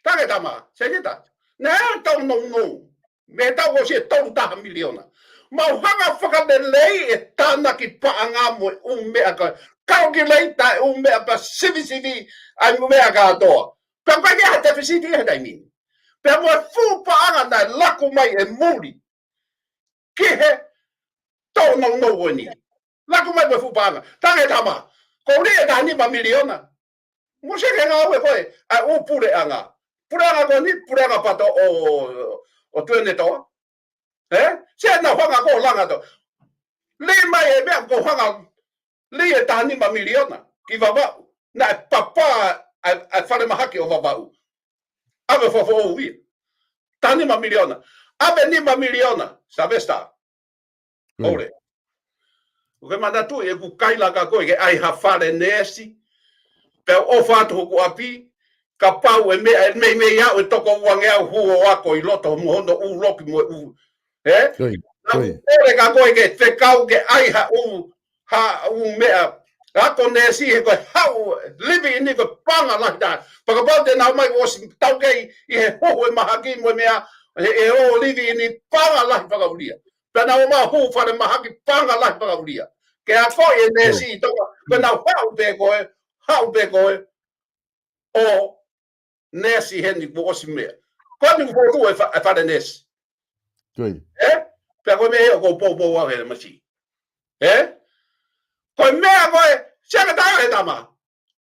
Tali tama, Setita. Naʻe tau nounou. Mei he taʻu ʻosi ʻe tolu taha miliona. Mau hanga fakaleleiʻi e tānaki paʻanga mo e ʻū meʻa ka. Calculate ʻa e ʻū meʻa pea sivisiviʻi ʻa e ʻū meʻa kātoa. Pea ʻikai ke ʻi ai ha tefisiti he taimi ni. Pea mo e fuʻu paʻanga naʻe laku mai ʻe muli. Ki he tau nounou ko eni. Laku mai ko e fuʻu paʻanga. Tali he tama. Ko e lī ʻe taha nima miliona. Mou sio ki he ngāue ko ē, ʻa e ʻū puleʻanga. Puleʻanga ko eni, puleʻanga pato ʻo, ʻo Tuʻiʻonetoa. Ē? Sio naʻa nau hanga ko ē ʻo langa atu. Lī mai e meʻa ko e hanga, lī ʻe taha nima miliona. Ki Vavaʻu. Naʻe papa ʻa e, ʻa e falemahaki ʻo Vavaʻu. ʻAve fakafoʻou ia. Taha nima miliona. ʻAve nima miliona, Savesta. ʻOle. ʻOku ke manatuʻi ʻeku kaila kia koe ke ʻai ha fale neesi. Pea u ʻofa atu hoku ʻapi. Kapau ʻe meʻa, ʻe meimei aʻu ʻe toko uangeau hū ʻo ako ʻi loto mo hono ʻū loki mo e ʻū. Ē? Naʻa ku ʻofa kia koe ke fekau ke ʻai ha ʻū, ha ʻū meʻa. Ako neesi he ko e haʻu livi ini ko e paʻanga lahi tā. Pea kapau te nau ō mai ʻosi taukei ʻi he huhu e mahaki mo e meʻa, he, he ō livi ini paʻanga lahi fakaulia. Pea nau ō mai hū fale mahaki paʻanga lahi fakaulia. Ke ako e neesi ʻi Tonga, ko e nau haʻu pē ko e, haʻu pē ko e, ʻo neesi heni kuo ʻosi meʻa. Ko eni kuo tuʻu e fa-, e fale neesi. Ē? Pea ko e meʻa ʻoku ou poupou au he masi. Ē? Ko e meʻa ko e, siaka tā e tama.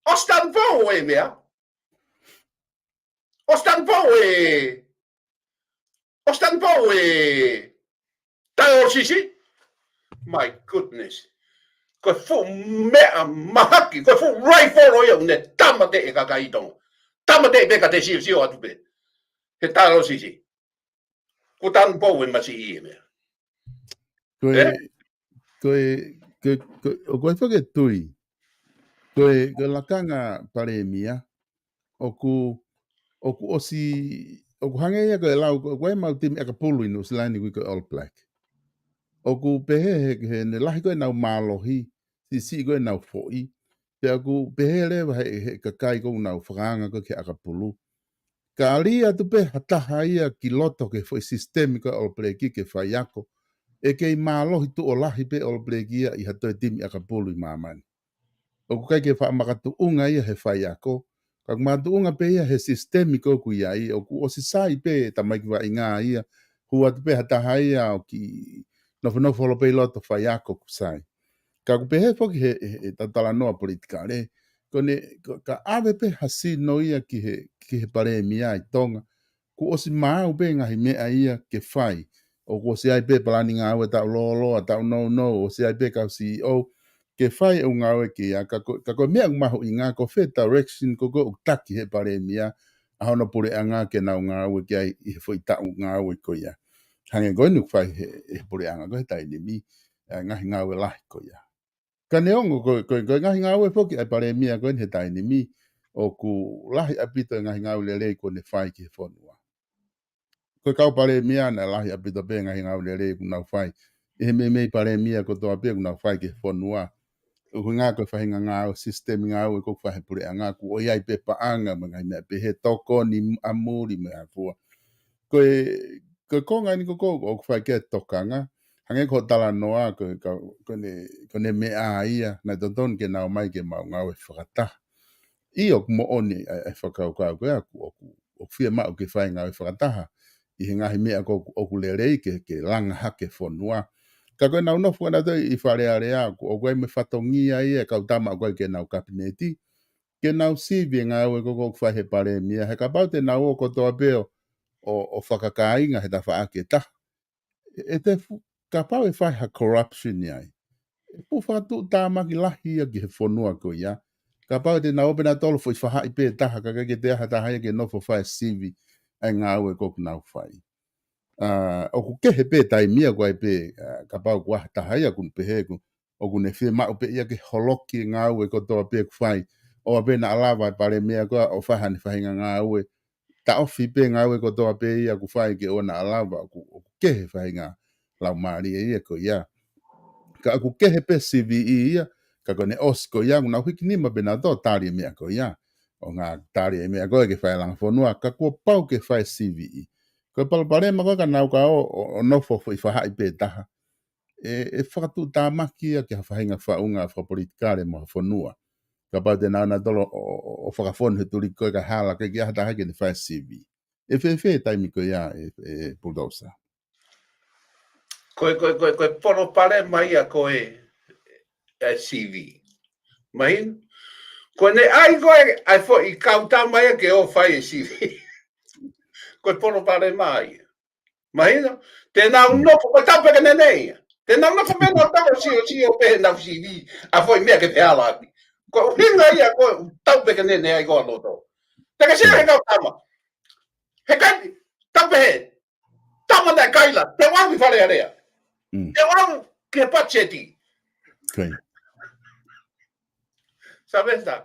ʻOsi tanupou e meʻa. ʻOsi tanupou e, ʻosi tanupou e, taʻe ʻo sisi. My goodness. Ko e fuʻu meʻa mahaki, ko e fuʻu rifle ʻo ia ʻoku ne tāmateʻi e kakai ʻi Tonga. Tāmateʻi pē ka te siosio atu pē. He taʻe ʻo sisi. Kuo tanupou e masi ʻi he meʻa. Ko e, ko e, ko e, ko e, ʻoku ou fakaʻeke tui. Ko e, ko e lakanga palēmia, ʻoku, ʻoku ʻosi, ʻoku hangē ia ko e lau, ko, ko e mau timi ʻakapulu ʻi Nuʻusila ni ʻoku ui ko e All Black. ʻOku pehē he, he ne lahi ko ʻenau mālohi, siʻisiʻi ko ʻenau foʻi. Pea ʻoku pehē leva he, he kakai ko ʻoku nau fakaanga ko ē ki he ʻakapulu. Ka ʻalu atu pē ha taha ia ki loto ki he foʻi sisitemi ko e All Black ke faiako. ʻE kei mālohi tuʻo lahi pē All Black ia ʻi ha toe timi ʻakapulu ʻi māmani. ʻOku ʻikai ke faʻa makatuʻunga ia he faiako. Ka ʻoku makatuʻunga pē ia he sisitemi ko ē ʻoku ʻi ai, ʻoku ʻosi sai pē tamaiki vaʻinga ia, hū atu pē ha taha ia ʻo kiʻi nofonofo holo pē ʻi loto faiako ʻoku sai. Ka ʻoku pehē foki he, he, he tatalanoa politikale, ko ʻene, ko, ka ʻave pē ha sino ia ki he, ki he palēmia ʻi Tonga, kuo ʻosi maau pē ngaahi meʻa ia ke fai. ʻOku ʻosi ʻi ai pē palani ngāue taʻu lōloa, taʻu nounou, ʻosi ʻi ai pē kau C E O, ke fai e ʻū ngāue ko ia, ka ko, ka ko e meʻa ʻoku mahuʻinga, ko fē direction ko ē ʻoku taki he palēmia, ʻa hono puleʻanga ke nau ngāue ki ai ʻi he foʻi taʻu ngāue ko ia. Hangē ko eni ʻoku fai he, he puleʻanga ko ē he taimi ni, ʻa e ngaahi ngāue lahi ko ia. Ka neongo ko, ko, ko e ngaahi ngāue foki ʻa e palēmia ko eni he taimi ni, ʻoku lahi ʻaupito e ngaahi ngāue lelei kuo ne fai ki he fonua. Ko e kau palēmia naʻe lahi ʻaupito pē ngaahi ngāue lelei kuo nau fai. ʻI he meimei palēmia kotoa pē kuo nau fai ki he fonua. ʻUhinga ko e faʻahinga ngāue, sisitemi ngāue ko ē ʻoku fai he puleʻanga, kuo ʻi ai pē paʻanga mo e ngaahi meʻa pehē, tokoni ʻa muli mo e hā fua. Ko e, ko e konga eni ko ē ʻoku fai ki ai e tokanga, hangē ko hoʻo talanoa, ko e ka, ko ʻene, ko ʻene meʻa ia, naʻe totonu ke nau ō mai ke mau ngāue fakataha. ʻIo, ʻoku moʻoni ʻa e, ʻa e fakakaukau ko ia ʻoku, ʻoku, ʻoku fiemaʻu ke fai ngāue fakataha ʻi he ngaahi meʻa ko ē ʻoku, ʻoku lelei ke, ke langa hake fonua. Ka ko ʻenau nofo ʻanautolu ʻi Fale Alea, ʻoku, ʻoku ʻi ai mo e fatongia ia e kau tama ʻoku ʻikai ke nau kapineti, ke nau sivi e ngāue ko ē ʻoku fai he palēmia, he kapau te nau ō kotoa pē ʻo, ʻo, ʻo fakakāinga he tafaʻaki ʻe taha. ʻE, ʻe te fu-, kapau ʻe fai ha corruption ʻi ai, ʻe fuʻu fakatuʻutāmaki lahi ia ki he fonua ko ia. Kapau te nau ō pē ʻanautolu foʻi faʻahi pē taha, ka ʻikai ke toe ʻi ai ha taha ia ke nofo fai sivi ʻa e ngāue ko ē ʻoku nau fai. ʻA, ʻoku kehe pē taimi ia ko ē pē, ʻa, kapau ʻoku ʻi ai ha taha ia ʻoku ne pehē ʻoku, ʻoku ne fiemaʻu pē ia ke holoki e ngāue kotoa pē ʻoku fai. ʻOua pē naʻa lava e palēmia ko ē ʻo fai haʻane faʻahinga ngāue. Taʻofi pē ngāue kotoa pē ia ʻoku fai ke ʻoua naʻa lava, ʻoku, ʻoku kehe faʻahinga laumālie ia ko ia. Ka ʻoku kehe pē sivi ia, ka ko ʻene ʻosi ko ia, ʻoku nau hiki nima pē ʻanautolu ʻo tali e meʻa ko ia. ʻO ngā tali e meʻa ko ē ke fai langa fonua, ka kuo pau ke fai sivi. Ko e palopalema ko ē ka nau ka ō, ʻo, ʻo nofo foʻi faʻahi pē taha. ʻE, ʻe fakatuʻutāmaki ia ki ha faʻahinga faʻunga fakapolitikale mo ha fonua. Kapau te nau ō ʻanautolu ʻo, ʻo, ʻo fakafonu he tuli ko ē ka hala ke ʻikai ke ʻi ai ha taha ke ne fai sivi. ʻE fēfē taimi ko ia ʻe, ʻe Bulldozer? Ko e, ko e, ko e, ko e palopalema ia ko ē, ʻa e sivi. Mahino? Ko ʻene ʻai ko ē, ʻa e foʻi kau tama ia ke ō fai e sivi. Ko e palopalema ia. Mahino? Te nau nofo, ko e tapu pē ke nene ia. Te nau nofo pē ʻanautolu ʻo siosio pē ʻenau sivi, ʻa e foʻi meʻa ke te hala ʻaki. Ko e ʻuhinga ia ko e tapu pē ke nene ai ko ē ʻa loto. Te ke sio he kau tama. He ʻikai, tapu pē he. Tama naʻe Fale Alea. Mm. Te u ʻalu ki he patiseti. Okay. Sylvester,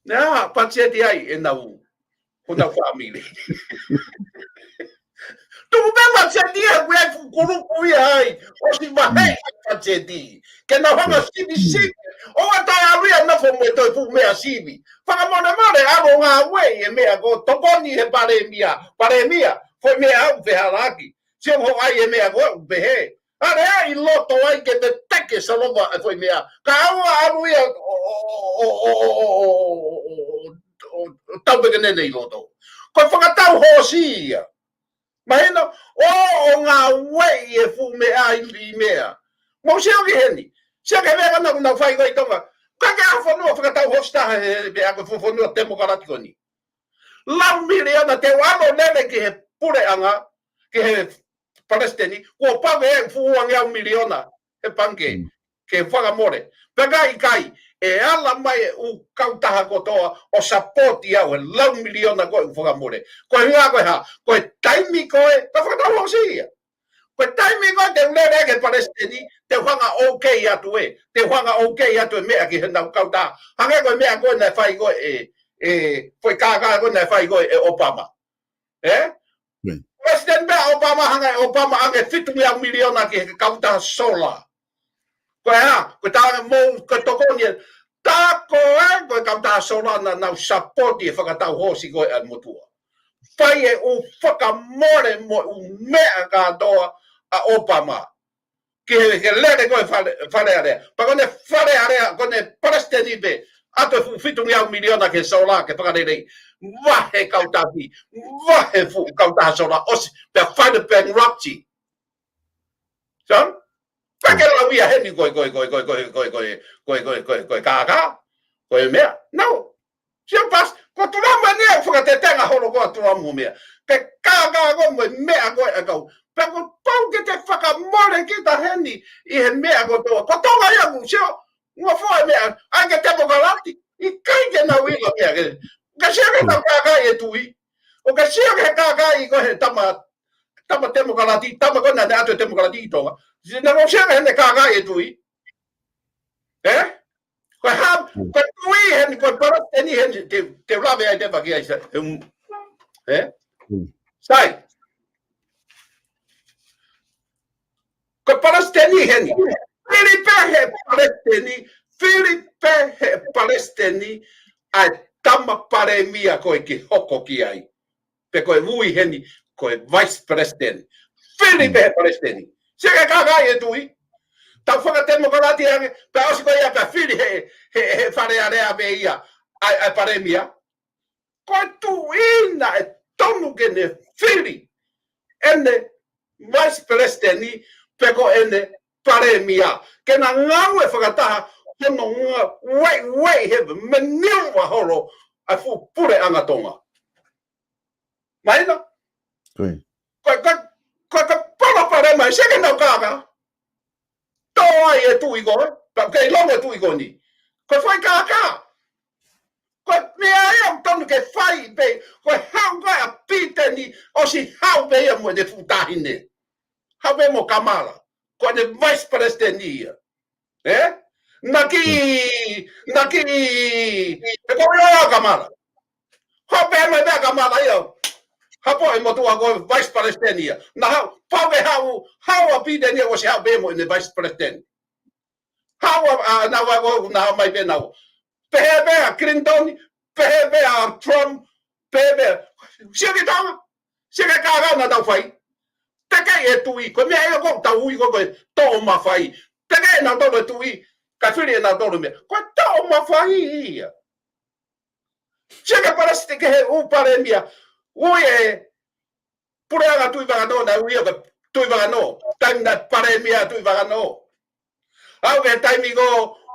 naʻe ʻi ai ha patiseti ai ʻenau, honau fāmili. Tuku pē patiseti ia, ʻoku ʻi ai e fuʻu kulupu ia ai, ʻosi vahe e patiseti. Ke nau hanga sivi sivi. ʻOua toe ʻalu ia ʻo nofo mo e toe fuʻu meʻa sivi. Fakamolemole, ʻalu ʻo ngāueʻi e meʻa ko ē, tokoni he palēmia. Palēmia, foʻi meʻa ʻoku fehālaaki. Sio hoʻo ʻai e meʻa ko ē ʻoku pehē. ʻAlu ʻo ʻai ʻi loto ai ke te teke salova e foʻi meʻa. Ka ʻoua ʻalu ia ʻo, ʻo, ʻo, ʻo, ʻo, ʻo, ʻo, ʻo tau peke nene ʻi loto. Ko e fakatau hoosi ia. Mahino, ʻo, ʻo ngāueʻi e fuʻu meʻa ʻi, ʻi meʻa. Mou sio ki heni. Sio ki he meʻa ko ena ʻoku nau fai ko ē ʻi Tonga. Ka ke ʻa fonua fakatau hoosi taha he, he meʻa ko e fuʻu fonua temokalati ko eni. Lau miliona te u ʻalu ʻo lele ki he puleʻanga, ki he palesiteni, kuo pau ke fuʻu uangeau miliona he pangikē, mm, ke fakamole. Pea ka ʻikai, ʻe ala mai e ʻū kautaha kotoa ʻo sapoti au he lau miliona ko ē ʻoku fakamole. Ko e ʻuhinga ko e hā, ko e taimi ko ē, ka fakatau hoosi ia. Ko e taimi ko ē te u lele ki he palesiteni, te u hanga ʻo okay atu ē, te u hanga ʻo okay atu e meʻa ki heʻenau kautaha. Hangē ko e meʻa ko ē naʻe fai ko ē ʻe, ʻe, foʻi kākā ko ē naʻe fai ko ē ʻe Obama. Ē? Mm. Palesiteni pē ʻa Obama, hanga ʻe Obama ʻange fitungeau miliona ki he kautaha sola. Ko e hā, ko e tā mou, ko e tokoni ē. Tā ko ē, ko e kautaha sola naʻa nau sapoti e fakatau hoosi ko ē ʻa e motuʻa. Fai e ʻū fakamole mo e ʻū meʻa kātoa ʻa Obama. Ki he, ki he lele ko ē Fale, Fale Alea. Pea ko ʻene Fale Alea, ko ʻene palesiteni pē. ʻAtu e fuʻu fitungeau miliona ki he sola ke fakaleleiʻi. Vahe kautaha, vahe fuʻu kautaha sola ʻosi. Pea fai e bankruptcy. Sio? Ka ke lau ia heni ko e, ko e, ko e kākā. Ko e meʻa. No. Sio pasi, ko Tulamu eni ʻoku fakatetenga holo ko ē ʻa Tulamu meʻa. Ke kākā ko ē mo e meʻa ko ē ʻa e kau. Pea kuo pau ke te fakamole kita heni ʻi he meʻa kotoa. Ko Tonga ia ʻoku sio, ngofua e meʻa, ʻai ke temokalati, ʻikai ke nau ʻilo meʻa ke. Ka sio ke nau kākāʻi e tuʻi. ʻO ka sio ke kākāʻi ko ē he tama, tama temokalati, tama ko ē naʻe ʻatu e temokalati ʻi Tonga. Sio naʻa nau sio ke heʻene kākāʻi e tuʻi. Ē? Ko e hā, ko e tuʻi heni, ko e palesiteni heni, te, te u lave ai te paki ai sa, em, ē? Mm. Sai. Ko e palesiteni heni. Fili pē he palesiteni, fili pē he palesiteni, ʻa e tama palēmia ko ē ke hoko ki ai. Pe ko e ui heni, ko e vice president. Fili pē he palesiteni. Sio ke kākāʻi e tuʻi. Tau fakatemokalati ange, pea ʻosi ko ia pea fili he, he, he Fale Alea pē ia, ʻa e, ʻa e palēmia. Ko e tuʻi naʻe tonu ke ne fili ʻene vice president pe ko ʻene palēmia. Ke na ngāue fakataha hono ngāueʻi he meniuva holo ʻa e fuʻu puleʻanga Tonga. Mahino? Ko e. Ko e, ko e, ko e, ko e palopalema, sio ke nau kākā. Tō ai e tuʻi ko ē, pea kei longo e tuʻi ko eni. Ko e foʻi kākā. Ko e meʻa ia ʻoku tonu ke fai pē, ko e haʻu ko ē ʻa Piteni ʻosi haʻu pē ia mo ʻene fuʻu taʻahine. Haʻu pē mo Kamala. Ko ʻene vice president ia. Ē? Naki, naki, e ko ia Kamala. Haʻu pē mai pē Kamala ia. Hapo e motuʻa ko e vice president ia. Naʻa haʻu, pau ke haʻu, haʻu ʻa Piteni ia ʻosi haʻu pē mo ʻene vice president. Haʻu ʻa, ʻa, naʻa haʻu, naʻa haʻu mai pē naʻa. Pehē pē ʻa Clinton, pehē pē ʻa Trump, pehē pē. Sio ki Tonga. Sio ki he kākā naʻa tau fai. Teke e tuʻi, ko e meʻa ia ʻoku tau ui ko ē ko e toʻo mafai. Teke ʻe nautolu e tuʻi, ka fili ʻe nautolu e meʻa. Ko e toʻo mafai ia. Sio ki he palesiteni, ki he ʻū palēmia. Ui e puleʻanga Tuʻivakanō, naʻe ui ia ko Tuʻivakanō. Taimi naʻe palēmia Tuʻivakanō. Aʻu ki he taimi ko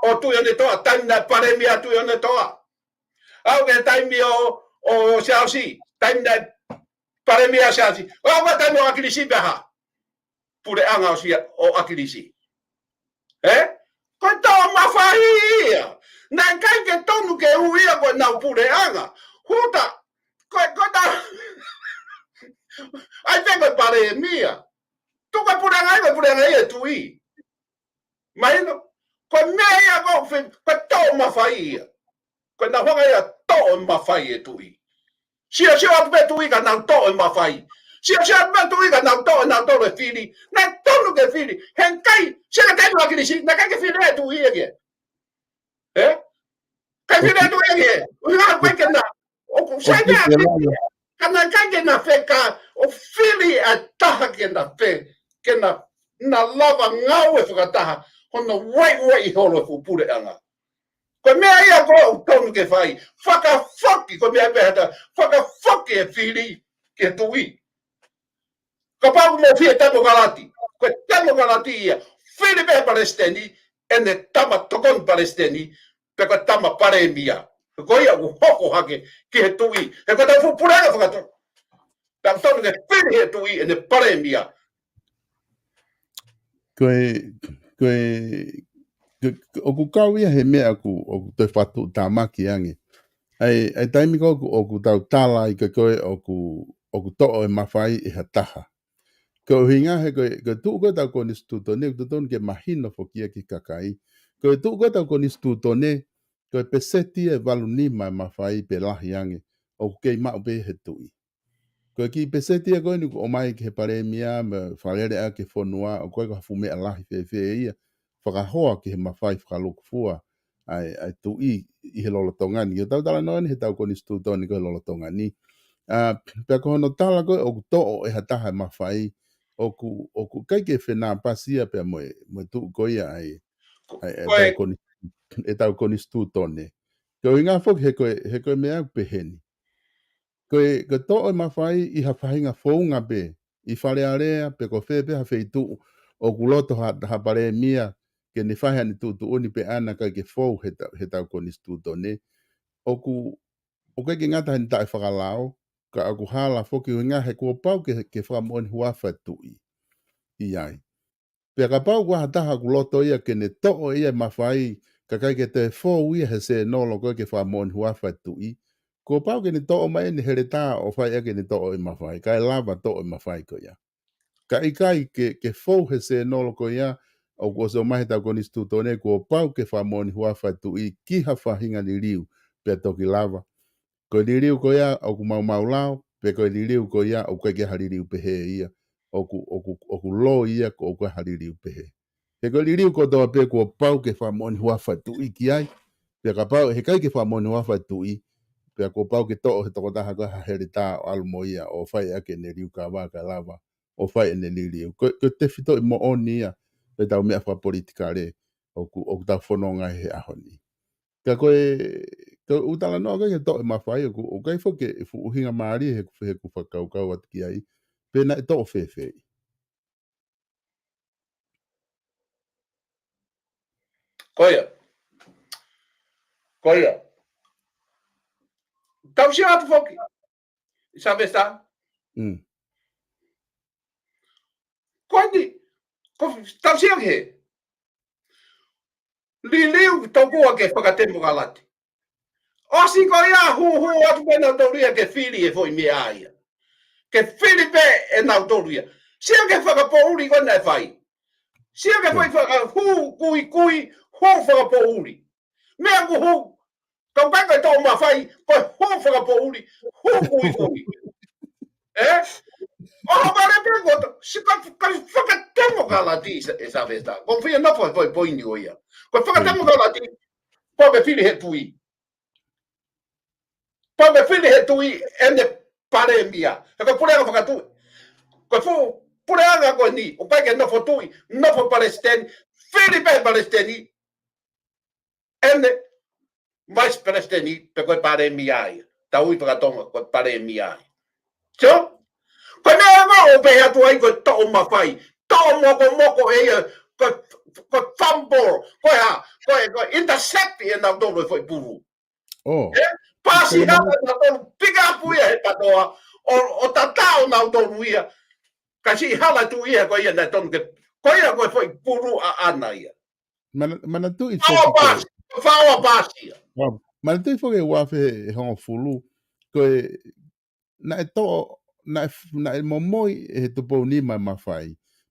ē ʻo Tuʻiʻonetoa, taimi naʻe palēmia Tuʻiʻonetoa. Aʻu ki he taimi ʻo, ʻo Siaosi, taimi naʻe palēmia Siaosi. Aʻu ki he taimi ʻo ʻAkilisi pea hā. Puleʻanga ʻo Sia, ʻo ʻAkilisi. Ē? Ko e toʻo mafai ia. Naʻe ʻikai ke tonu ke ui ia ko ʻenau puleʻanga. Huta, ko e, ko e ta-, ʻai pē ko e palēmia. Ko e puleʻanga ia, ko e puleʻanga ia e tuʻi. Mahino? Ko e meʻa ia ko e fe-, ko e toʻo mafai ia. Ko e naʻe hanga ia ʻo toʻo mafai e tuʻi. Siosio atu pē tuʻi ka nau toʻo e mafai. Siosio atu pē tuʻi ka nau toʻo, nau toʻo e fili. Naʻe tonu ke fili. He ʻikai, sio ki he taimi ʻa ʻAkilisi, naʻe ʻikai ke fili e tuʻi ia ke. Ē? ʻIkai fili e tuʻi ia ke. ʻUhinga ʻikai ke na. ʻOku sai pē ʻa ʻAkilisi. Ka naʻe ʻikai ke na feka. ʻO fili ʻa e taha ke na fe-, ke na, na lava ngāue fakataha. Hono ueʻi, ueʻi holo e fuʻu puleʻanga. Ko e meʻa ia ko ē ʻoku tonu ke fai. Fakafoki, ko e meʻa pē ʻa e taha, fakafoki e fili ki he tuʻi. Kapau ʻoku mou fie temokalati. Ko e temokalati ia. Fili pē palesiteni, ʻene tama tokoni palesiteni, pe ko e tama palēmia. Ko ia ʻoku hoko hake ki he tuʻi. He ko e tau fuʻu puleʻanga fakatuʻi. Tau tonu ke fili he tuʻi ʻene palēmia. Ko e, ko e, ko e, ʻoku kau ia he meʻa ʻoku, ʻoku toe fakatuʻutāmaki ange. ʻA e, ʻa e taimi ko ē ʻoku, ʻoku tau tala ai ko ē ʻoku, ʻoku toʻo e mafai ʻe ha taha. Ko e ʻuhinga he ko e, ko e tuʻu ko ē ʻetau konisitūtone, ʻoku totonu ke mahino foki ia ki he kakai. Ko e tuʻu ko ē ʻetau konisitūtone, ko e peseti ʻe valu nima e mafai pe lahi ange, ʻoku kei maʻu pē he tuʻi. Ko e kiʻi peseti ia ko eni ʻoku ʻomai ki he palēmia mo e fakalele ʻa e fonua, ʻoku ʻikai ko ha fuʻu meʻa lahi fēfē ia, fakahoa ki he mafai fakalukufua ʻa e, ʻa e tuʻi ʻi he lolotonga ni. ʻOku tau talanoa ni he ʻetau konisitūtone ko e lolotonga ni. ʻA, pea ko hono tala ko ē ʻoku toʻo ʻe ha taha e mafai, ʻoku, ʻoku ʻikai ke fenāpasi ia pea mo e, mo e tuʻu ko ia ʻa e, ʻa e, ʻa e, ko e ʻetau koni-, ʻetau konisitūtone. Ko e ʻuhinga foki he ko e, he ko e meʻa ʻoku pehē ni. Ko e, ko e toʻo e mafai ʻi ha faʻahinga founga pē, ʻi Fale Alea, pe ko fē pē ha feituʻu, ʻoku loto ha, ha palēmia, ke ne fai haʻane tuʻutuʻuni pē ʻana ʻikai ke fou he ta-, he ʻetau konisitūtone. ʻOku, ʻoku ʻikai ke ngata haʻane taʻefakalao, ka ʻoku hala foki ʻuhinga he kuo pau ke, ke fakamoʻoni huafa e tuʻi. ʻI ai. Pea kapau ʻoku ʻi ai ha taha ʻoku loto ia ke ne toʻo ia e mafai, ka ʻikai ke toe fou ia he sēnolo ko ē ke fakamoʻoni huafa e tuʻi. Kuo pau ke ne toʻo mai ʻene heletā ʻo fai ʻaki ʻene toʻo e mafai, kae lava toʻo e mafai ko ia. Ka ʻikai ke, ke fou he sēnolo ko ia, ʻoku ʻosi ʻomai he ʻetau konisitūtone, kuo pau ke fakamoʻoni huafa e tuʻi ki ha faʻahinga liliu, pea toki lava. Ko e liliu ko ia ʻoku maumau lao, pe ko e liliu ko ia ʻoku ʻikai ke ha liliu pehē ia, ʻoku, ʻoku, ʻoku loi ia ko ʻoku ʻikai ha liliu pehē. He ko e liliu kotoa pē kuo pau ke fakamoʻoni huafa e tuʻi ki ai, pea kapau he ʻikai ke fakamoʻoni huafa e tuʻi, pea kuo pau ke toʻo he tokotaha ko ē ha heletā ʻo ʻalu mo ia, ʻo fai ʻaki ʻene liukava kae lava, ʻo fai ʻene liliu. Ko, ko e tefitoʻi moʻoni ia, ʻetau meʻa fakapolitikale, ʻoku, ʻoku tau fononga he ʻaho ni. Ka ko e, ka ʻoku talanoa ko ē ki he toʻo e mafai, ʻoku, ʻoku ʻikai foki ke fuʻu ʻuhinga mālie he, he ʻeku fakakaukau atu ki ai, pe naʻe toʻo fēfē. Ko ia. Ko ia. Tau sio atu foki. Sylvester. Mm. Ko eni, ko tau sio ki he liliu tokua ke fakatemokalati. ʻOsi ko ia hūhū atu pē nautolu ia ke fili e foʻi meʻa ia. Ke fili pē ʻe nautolu ia. Sio ki he fakapoʻuli ko ē naʻe fai. Sio ki he foʻi faka-, hū kuikui, hū fakapoʻuli. Meʻa ʻoku hū, ka ʻoku ʻikai ko e toʻo mafai, ko e hū fakapoʻuli, hū kuikui. Ē? ʻO ha vale pē ko e to-, si ka, ka fakatemokalati ʻe Sylvester. Ko e fie nofo he foʻi poini ko ia. Ko e fakatemokalati, ko e fili he tuʻi. Ko e fili he tuʻi ʻene palēmia. He ko e puleʻanga fakatuʻi. Ko e fuʻu puleʻanga ko eni, ʻoku ʻikai ke nofo tuʻi, nofo palesiteni, fili pē palesiteni, ʻene vice president pe ko e palēmia ia. Tau ui fakatonga ko e palēmia ia. So, ko e meʻa ʻoku ou pehē atu ai ko e toʻo mafai, toʻo mokomoko ʻe ia, ko e, ko e fumble, ko e hā, ko e, ko e intercept ʻe nautolu e foʻi pulu. Oh. Ē? Pasi hala nautolu, pick up ia he katoa, ʻo, ʻo tatau nautolu ia. Ka siʻi hala tuʻi ia ko ia naʻe tonu ke, ko ia ko e foʻi pulu ʻaʻana ia. Mana-, manatuʻi foki ko e paasi, fakaʻosi paasi ia. Wow. Manatuʻi foki ʻe ua afe hongofulu, ko e naʻe toʻo, naʻe f-, naʻe momoi ʻe he Tupou Nima e mafai.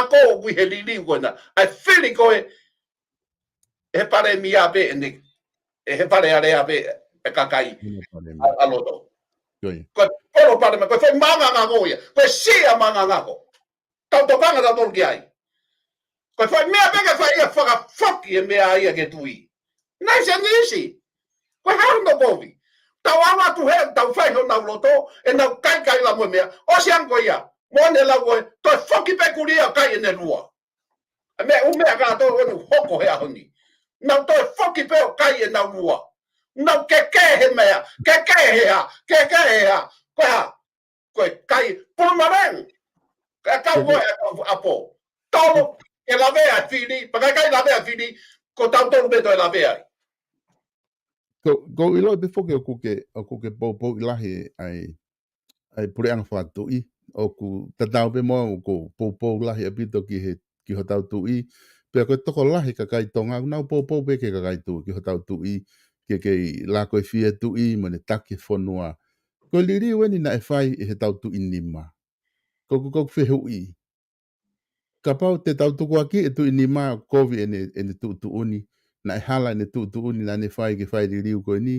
ako ʻoku ʻi he liliu ko ena. ʻA e fili ko ē, ʻe he palēmia pē ʻene, ʻe he Fale Alea pē e kakai ʻa loto. Ko e palopalema, ko e foʻi maʻuʻanga ko ia, ko e siʻa maʻuʻanga ko. Tau tokanga tautolu ki ai. Ko e foʻi meʻa pē ke fai ia fakafoki e meʻa ia ki he tuʻi. Nice and easy. Ko e hā hono kovi? Tau ʻalu atu he, tau fai honau loto, ʻenau kaikaila mo e meʻa. ʻOsi ange ko ia, mo ʻene lau ko ē, toe foki pē kulia kai ʻene lua. ʻA e meʻa, ʻū meʻa kātoa ʻoku hoko he ʻaho ni. Nau toe foki pē ʻo kai ʻenau lua. Nau kekehe meʻa, kekehe hā, kekehe hā. Ko e hā, ko e kai pulumaleng. Ka kau ko e kau ʻapo. Tolo, ke lavea fili, pea ka kai lavea fili, ko tautolu pē toe lavea ai. Ko, ko ʻiloʻi pē foki ʻoku ke, ʻoku ke poupou ʻi lahi ai, ai puleʻanga fakatuʻi, ʻoku tatau pē mo au ʻoku poupou lahi ʻaupito ki he, ki hotau tuʻi, pea ko e tokolahi kakai Tonga, ʻoku nau poupou pē ki he kakai tuʻi, ki hotau tuʻi, ke kei lako e fie tuʻi, mo ne taki e fonua. Ko e liliu eni naʻe fai ʻe he tau tuʻi nima. Ko, ko, ko fehuʻi. Kapau te tau tukuakiʻi e tuʻi nima ʻoku kovi ʻene, ʻene tuʻutuʻuni, naʻe hala ʻene tuʻutuʻuni naʻa ne fai ke fai liliu ko eni,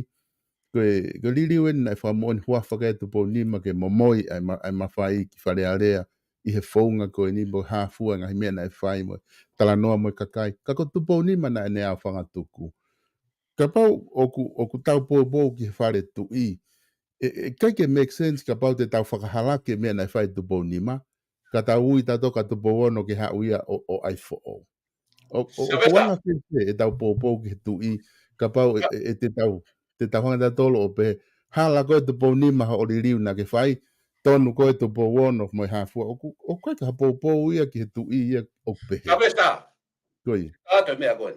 ko e, ko e liliu eni naʻe fakamoʻoni huafa ki ai Tupou Nima ke momoi ai ma-, ai mafai ki Fale Alea ʻi he founga ko eni mo hāfua ngaahi meʻa naʻe fai mo talanoa mo e kakai. Ka ko Tupou Nima naʻa ne ʻaofangatuku. Kapau ʻoku, ʻoku tau poupou ki he fale tuʻi, ʻe, ʻe ʻikai ke make sense kapau te tau fakahalaki e meʻa naʻe fai Tupou Nima, ka tau ui tautolu ka Tupou Ono ke haʻu ia ʻo, ʻo ʻai foʻou. ʻO, ʻo, ʻoku anga fēfē e tau poupou ki he tuʻi, kapau ʻe, ʻe, ʻe te tau, te tau hanga tautolu ʻo pehē, hala ko ē Tupou Nima hoʻo liliu naʻa ke fai, tonu ko ē Tupou Ono mo e hāfua, ʻoku, ʻoku ʻikai ke ha poupou ia ki he tuʻi ia ʻoku pehē. Ka pē sa. Ko ia. Ka te meʻa ko ē.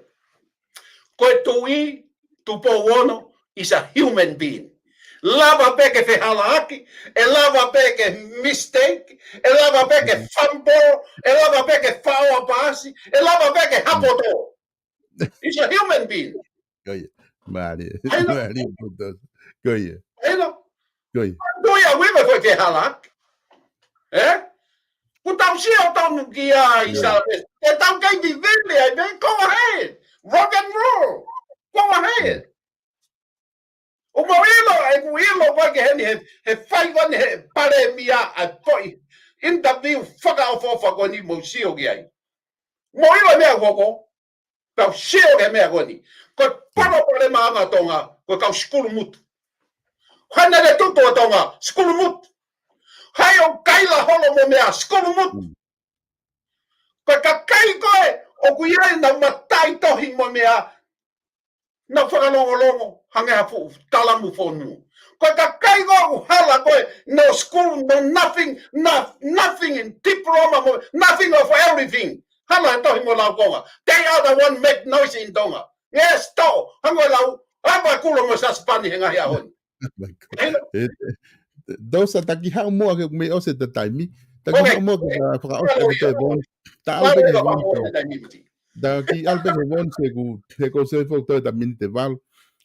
Ko e tuʻi, Tupou Ono is a human being. Lava pē ke fehalaaki, ʻe lava pē ke mistake, ʻe lava pē ke fumble, ʻe lava pē ke faʻo ʻa paasi, ʻe lava pē ke hapoto. Is a human being. Ko ia. Mālie. Mālie, Buto. Ko ia. Ko ia. Ko ia, ui me ko e fehalaaki. Eh? Ko tau sio tonu ki ai, Sāme. Te tau kei vivili ai, man, go ahead. Rock and roll. Go ahead. ʻO mau ʻilo, ʻeku ʻilo pē ke heni he, he fai ko eni he palēmia ʻa e foʻi interview fakaʻofoʻofa ko eni mo sio ki ai. Mo ʻilo meʻa ko ko. Tau sio ki he meʻa ko eni. Ko e palopalema ʻa Tonga, ko e kau sikulumotu. Hana le tutu ʻa Tonga, sikulumotu. Hai ʻo kaila holo mo meʻa, sikulumotu. Ko e kakai ko ē, ʻoku ʻi ai ʻenau mataʻitohi mo meʻa, nau fakalongolongo, hangē ha fuʻu talamu fonu. Ko e kakai ko ē ʻoku hala ko ē, no school, no nothing, no, nothing in diploma, mo, nothing of everything. Hala he tohi mo laukonga. They are the one make noise in Tonga. Ngesto, hangē lau, ʻa e kulo mo Sasapani he ngaahi ʻaho ni. Oh my God. Ē, ē, Dosa, taki haʻu muʻa ke mei ʻosi e taimi. Taki Okay. Mo ke ta fakaʻosi ʻaki pē Vons. Ta ʻalu pē ki he Vons. Ta ki ʻalu pē ki he Vons he ʻoku, he ʻoku ou sio foki toe ta miniti ʻe valu.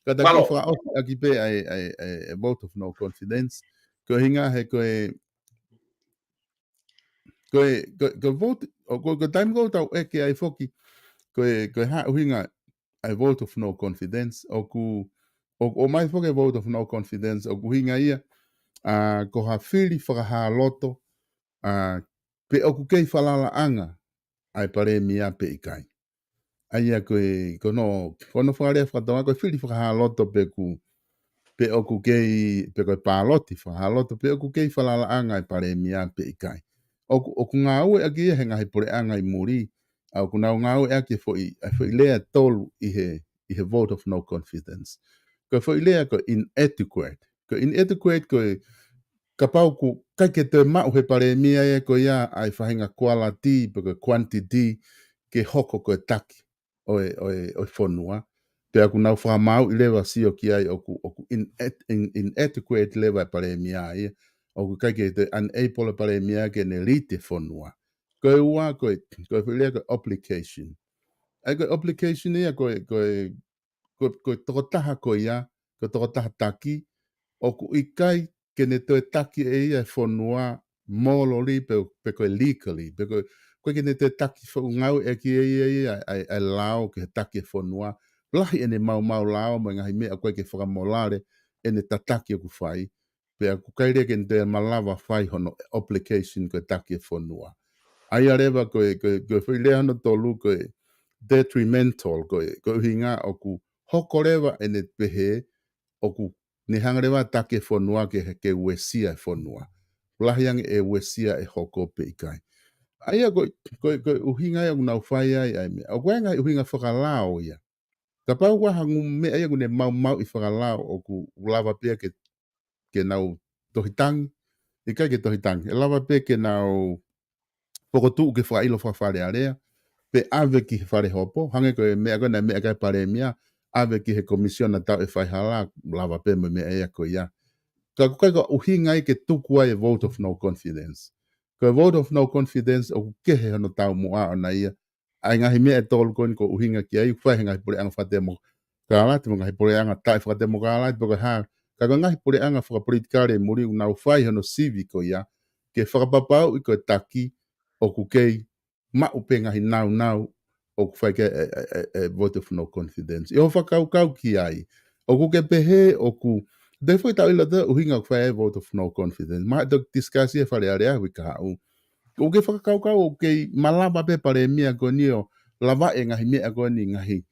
Ka ta kiʻi fakaʻosi ʻaki pē ʻa e, ʻa e, ʻa e, ʻa e vote of no confidence. Ko e ʻuhinga he ko e, ko e, ko e, ko e vote, ʻo ko, ko e taimi ʻoku tau ʻeke ai foki, ko e, ko e hā e ʻuhinga ʻa e vote of no confidence, ʻoku, ʻoku ʻomai foki e vote of no confidence, ʻoku ʻuhinga ia, ʻa, ko ha fili fakahāloto, ʻa, pe ʻoku kei falalaʻanga ʻa e palēmia pe ʻikai. ʻA ia ko e, ko hono, ko hono fakalea faka-Tonga, ko e fili fakahāloto pe ʻoku, pe ʻoku kei, pe ko e pāloti fakahāloto, pe ʻoku kei falalaʻanga ʻa e palēmia pe ʻikai. ʻOku, ʻoku ngāueʻaki ia he ngaahi puleʻanga ʻi muli, ʻa ʻoku nau ngāueʻaki e foʻi, ʻa e foʻi lea ʻe tolu ʻi he, ʻi he vote of no confidence. Ko e foʻi lea ko e inadequate. Ko e inadequate ko e kapau ʻoku ʻikai ke toe maʻu he palēmia ia ko ia ʻa e faʻahinga quality pe ko e quantity ke hoko ko e taki ʻo e, ʻo e, ʻo e fonua. Pea ʻoku nau fakamāuʻi leva sio ki ai ʻoku, ʻoku in-, in-, inadequate leva e palēmia ia. ʻOku ʻikai ke toe enable e palēmia ke ne lead e fonua. Ko e ua, ko e, ko e foʻi lea ko e obligation. ʻA ia ko e obligation ia ko e, ko e, ko e, ko e tokotaha ko ia, ko e tokotaha taki, ʻoku ʻikai ke ne toe taki ʻe ia e fonua morally pe, pe ko e legally, pe ko e, ʻoku ʻikai ke ne toe taki foʻi ngāueʻaki ʻe ia, ʻa e, ʻa e, ʻa e lao ke taki e fonua. Lahi ʻene maumau lao mo e ngaahi meʻa ʻoku ʻikai ke fakamolale ʻene tataki ʻoku fai. Pea ʻoku ʻikai leva ke ne toe malava fai hono obligation ko e taki e fonua. ʻA ia leva ko e, ko e, ko e foʻi lea hono tolu ko e detrimental, ko e, ko e ʻuhinga ʻoku hoko leva ʻene pehē ʻoku ne hanga leva taki e fonua ke, ke uesia e fonua. Lahi ange e uesia ʻe hoko pe ʻikai. ʻA ia ko e, ko e, ko e ʻuhinga ia ʻoku nau fai ai, ʻa e meʻa. ʻOku ʻi ai e ngaahi ʻuhinga fakalao ia. Kapau ʻoku ʻi ai ha ngaahi meʻa ia ʻoku ne maumauʻi fakalao ʻoku lava pē ia ke, ke nau tohi tangi, ʻikai ke tohi tangi. ʻE lava pē ke nau fokotuʻu ke fakaʻilo faka-Fale Alea, pe ʻave ki he Fale Hopo, hangē ko e meʻa ko ena, meʻa ki ai e palēmia, ʻave ki he komisiona tauʻi faihala, lava pē mo e meʻa ia ko ia. Ka ʻoku ʻikai ko e ʻuhinga ia ke tuku ai e vote of no confidence. Ko e vote of no confidence ʻoku kehe hono taumuʻa ʻona ia, ʻa e ngaahi meʻa ʻe tolu ko eni ʻoku ʻuhinga ki ai, ʻoku fai he ngaahi puleʻanga fakatemokalati, mo e ngaahi puleʻanga taʻefakatemokalati, pe ko e hā, ka ko e ngaahi puleʻanga fakapolitikale ʻi muli ʻoku nau fai hono sivi ko ia, ke fakapapauʻi ko e taki ʻoku kei maʻu pē ngaahi nāunau ʻoku fai ki ai e, e, e, e vote of no confidence. ʻI hoʻo fakakaukau ki ai, ʻoku ke pehē ʻoku, te fai tau ʻilo atu e ʻuhinga ʻoku fai ai e vote of no confidence. Mahalo te discuss ia he Fale Alea he uike kahaʻu. ʻOku ke fakakaukau ʻoku kei malava pē palēmia ko eni ʻo lavaʻi e ngaahi meʻa ko eni, ngaahi,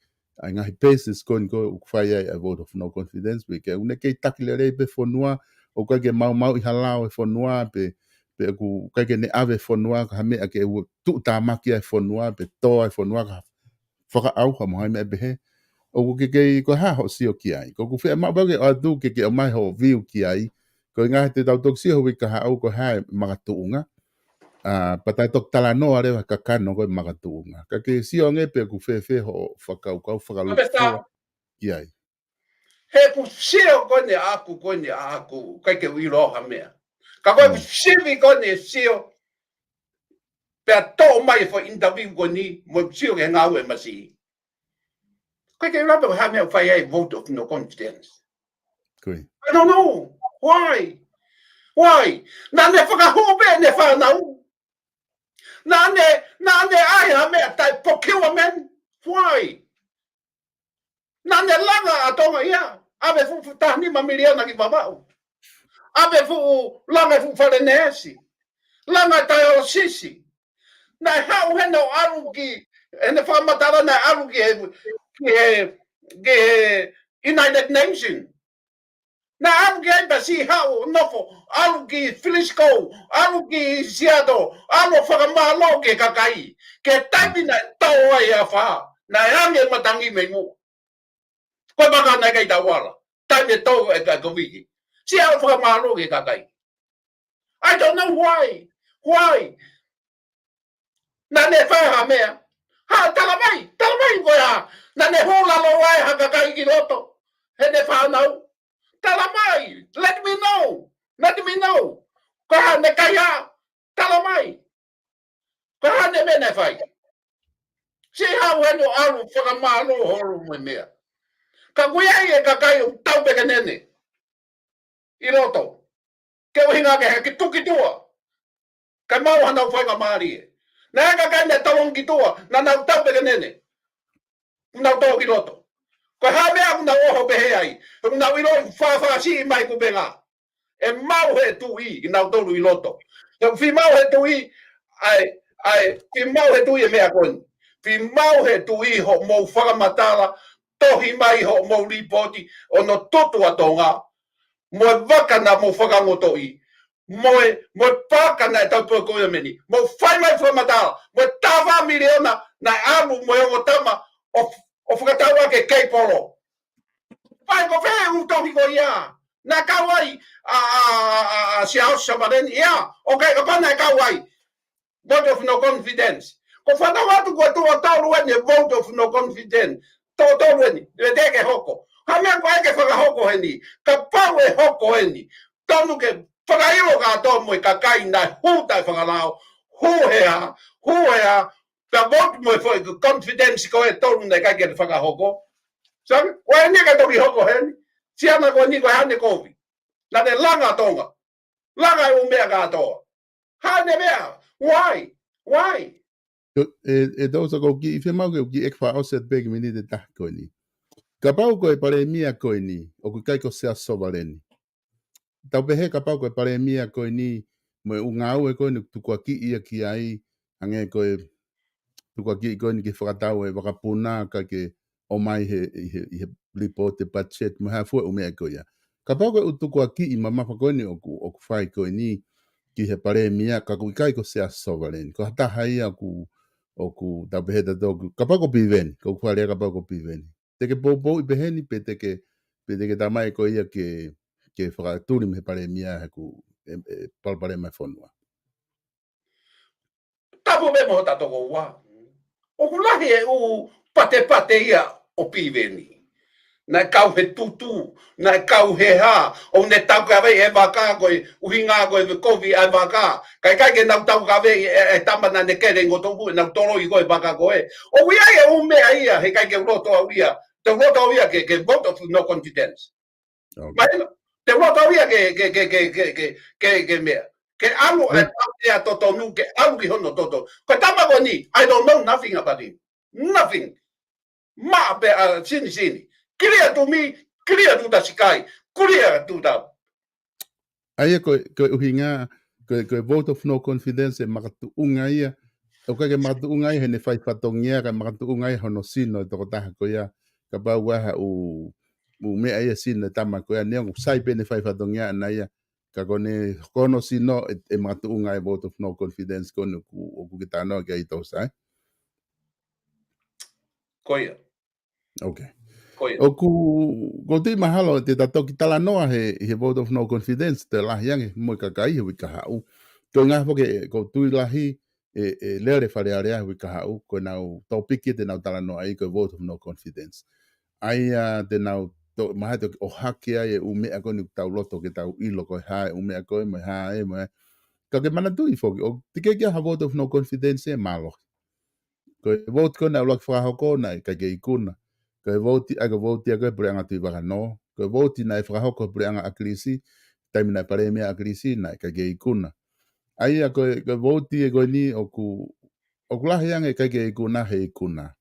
ʻa e ngaahi basis ko eni ʻoku fai ai e vote of no confidence, pe ʻoku ne kei taki lelei pē fonua, ʻoku ʻikai ke maumauʻi ha lao e fonua, pe, pe ʻoku ʻikai ke ne ʻave e fonua ki ha meʻa ke u-, tuʻutāmaki ai e fonua, pe tō ai e fonua ki ha fakaʻauha mo e ngaahi meʻa pehē. ʻOku ke kei, ko e hā hoʻo sio ki ai? ʻOku fiemaʻu pē ke ʻoatu ke ke ʻomai hoʻo view ki ai. Ko e ngaahi te tau toki sio he uike kahaʻu ko e hā e makatuʻunga. ʻA, pea tau toki talanoa leva he kakano ko e makatuʻunga. Ka ke sio ange pē ʻoku fēfē hoʻo fakakaukau fakalūkufua ki ai. He ʻoku sio ko eni ʻaʻaku, ko eni ʻaʻaku, ʻikai ke u ʻilo ha meʻa. Ka ko e ʻoku sivi ko eni e sio, pea toʻo mai e foʻi interview ko eni, mo e sio ki he ngāue ʻa e masiʻi. ʻIkai ke u ʻilo pe ko e hā e meʻa ʻoku fai ai e vote of no confidence. I don't know. Why? Why? Naʻa ne fakahū pē ʻene fānau. Naʻa ne, naʻa ne ʻai ha meʻa taʻe procurement. Why? Naʻa ne langa ʻa Tonga ia. ʻAve fuʻu, fuʻu taha nima miliona ki Vavaʻu. ʻAve fuʻu, langa fuʻu fale neesi. Langa e taiosisi. Naʻe haʻu heni ʻo ʻalu ki, ʻene fakamatala naʻe ʻalu ki he, ki he, ki he United Nations. Naʻe ʻalu ki ai pea siʻi haʻu ʻo nofo, ʻalu ki Frisco, ʻalu ki Seattle, ʻalu ʻo fakamālō ki he kakai, ki he taimi naʻe tō ai e afā, naʻe angi e matangi mei muʻa. Ko e vaka naʻe ʻikai tau ala, taimi naʻe tō ai e ka-, Koviti. Siʻi ʻalu ʻo fakamālō ki he kakai. I don't know why. Why? Naʻa ne fai ha meʻa. Ha, talamai, talamai ko e hā. Naʻa ne hū lalo ai ha kakai ki loto. Heʻene fānau. Talamai, let me know. Let me know. Ko e hā naʻe ʻikai ha. Talamai. pē naʻe fai. Siʻi haʻu heni ʻo ʻalu fakamālō holo mo e meʻa. Ka ʻoku ʻi ai e kakai ʻoku tau pē ke nene ʻi loto. Ke ʻuhinga ke heke tuki tua. Kae maʻu hanau faingamālie. Naʻe ʻi ai e kakai naʻe tolongi ki tua, naʻa nau tau pē ke nene. Nau tō ki loto. Ko e hā e meʻa ʻoku nau ʻoho pehē ai. He ʻoku nau ʻiloʻi fāfāsiʻi mai kupenga. ʻE maʻu he tuʻi, ʻi nautolu ʻi loto. He ʻoku fiemaʻu he tuʻi, ʻa e, ʻa e, fiemaʻu he tuʻi e meʻa ko eni. Fiemaʻu he tuʻi hoʻomou fakamatala, tohi mai hoʻomou lipooti, ʻo ne tutu ʻa Tonga, mo e vaka naʻa mou fakangotoʻi, mo e, mo e paaka naʻe tau pē ko ia meni, mou fai mai fakamatala, mo e taha fā miliona naʻe ʻalu mo e ongo tama ʻo, ʻo fakatau ʻaki e kei polo. Fai ko fē ʻū tohi ko ia. Naʻe kau ai ʻa, ʻa, ʻa, ʻa, ʻa Siaosi Savaleni ia. ʻOku ʻikai, kapau naʻe kau ai vote of no confidence. Ko e fānau atu ko e tuʻo tolu eni e vote of no confidence. Tuʻo tolu eni, ʻe teʻeki ke hoko. Hā e meʻa ʻoku ʻai ke fakahoko heni. Kapau ʻe hoko heni, tonu ke fakaʻilo kātoa mo e kakai naʻe hū taʻefakalao, hū he hā, hū he hā, pea vote mo e foʻi confidence ko ē tonu naʻe ʻikai ke fakahoko. Sai, ko eni ke toki hoko heni. Siana ko eni ko e hā ne kovi. Naʻa ne langa Tonga. Langa e ʻū meʻa kātoa. Hā ne meʻa. Why? Why? Ko, ʻe, ʻe Tausa, ʻoku ou kiʻi fiemaʻu ke u kiʻi ʻeke fakaʻosi atu pē ki he miniti ʻe taha ko eni. Kapau ko e palēmia ko eni, ʻoku ʻikai ko Siaosi Savaleni. Tau pehē kapau ko e palēmia ko eni, mo e ʻū ngāue ko eni, tukuakiʻi ia ki ai, hangē ko e tukuakiʻi ko eni ke fakatau e vakapuna kae ke ʻomai he, ʻi he, ʻi he lipooti budget, mo e hā fua e ʻū meʻa ko ia. Kapau ko e ʻū tukuakiʻi mamafa ko eni ʻoku, ʻoku fai ko eni ki he palēmia, ka ʻoku ʻikai ko Siaosi Savaleni. Ko ha taha ia ʻoku, ʻoku tau pehē tautolu ʻoku, kapau ko Piveni, ko e fale ia kapau ko Piveni. Te ke poupouʻi pehē ni, pe te ke, pe te ke talamai ko ia ke, ke fakatuli mei he palēmia he ʻoku, ʻe, ʻe, palopalema e fonua. Tapu pē mo hota tokoua. ʻOku lahi e ʻū patepate ia ʻo Piveni. Naʻe kau he tutu, naʻe kau he hā, ʻo ne taukaveʻi e vaka ko e ʻuhinga ko e kovi ʻa e vaka. Kae ʻikai ke nau taukaveʻi e, e tama naʻa ne kele ngotoku, ʻenau toloi ko e vaka ko ē. ʻOku ʻi ai e ʻū meʻa ia, he ʻikai ke u loto au ia. Te u loto au ia ke, ke vote of no confidence. Okay. Mahino, te u loto au ia ke, ke, ke meʻa. Ke ʻalu e, okay, tau te a totonu, ke ʻalu ki hono toto. Ko e tama ko eni, I don't know nothing about him. Nothing. Maʻa pē ʻa Sinisini. Clear to me, clear to the sky, clear to the ʻA ia ko e, ko e ʻuhinga, ko e, ko e vote of no confidence ʻe makatuʻunga ia. ʻOku ʻikai ke makatuʻunga ia heʻene fai fatongia, ka makatuʻunga ia hono sino e tokotaha ko ia. Kapau ʻoku ʻi ai ha ʻū, ʻū meʻa ia sino e tama ko ia, neongo sai pē ʻene fai fatongia ʻana ia. Ka ko ʻene, ko hono sino ʻe, ʻe makatuʻunga e vote of no confidence ko eni ʻoku, ʻoku ke talanoa ki ai Tausa, ē? Ko ia. Okay. Ko ia. ʻOku, ʻoku ou tui mahalo te ta toki talanoa he, he vote of no confidence, te lahi ange mo e kakai he uike kahaʻu. Ko e ngaahi foki, ʻoku ou tui lahi, ʻe, ʻe lele Fale Alea he uike kahaʻu, ko ʻenau topiki te nau talanoa ai ko e vote of no confidence. ʻA ia te nau, to, mahalo te ʻohake ai e ʻū meʻa ko eni ʻoku tau loto ke tau ʻilo ko e hā e ʻū meʻa ko ē, mo e hā e, mo e. Ka ke manatuʻi foki, ʻoku teʻeki ke ʻi ai ha vote of no confidence ʻe mālohi. Ko e vote ko ē naʻe ʻuluaki fakahoko naʻe ʻikai ke ikuna. Ko e vote, ʻa ia ko e vote ia ko ē puleʻanga Tuʻivakanō. Ko e vote naʻe fakahoko puleʻanga ʻAkilisi, taimi naʻe palēmia ʻAkilisi, naʻe ʻikai ke ikuna. ʻA ia ko e, ko e vote ia ko eni ʻoku, ʻoku lahi ange ʻikai ke ikuna he ikuna.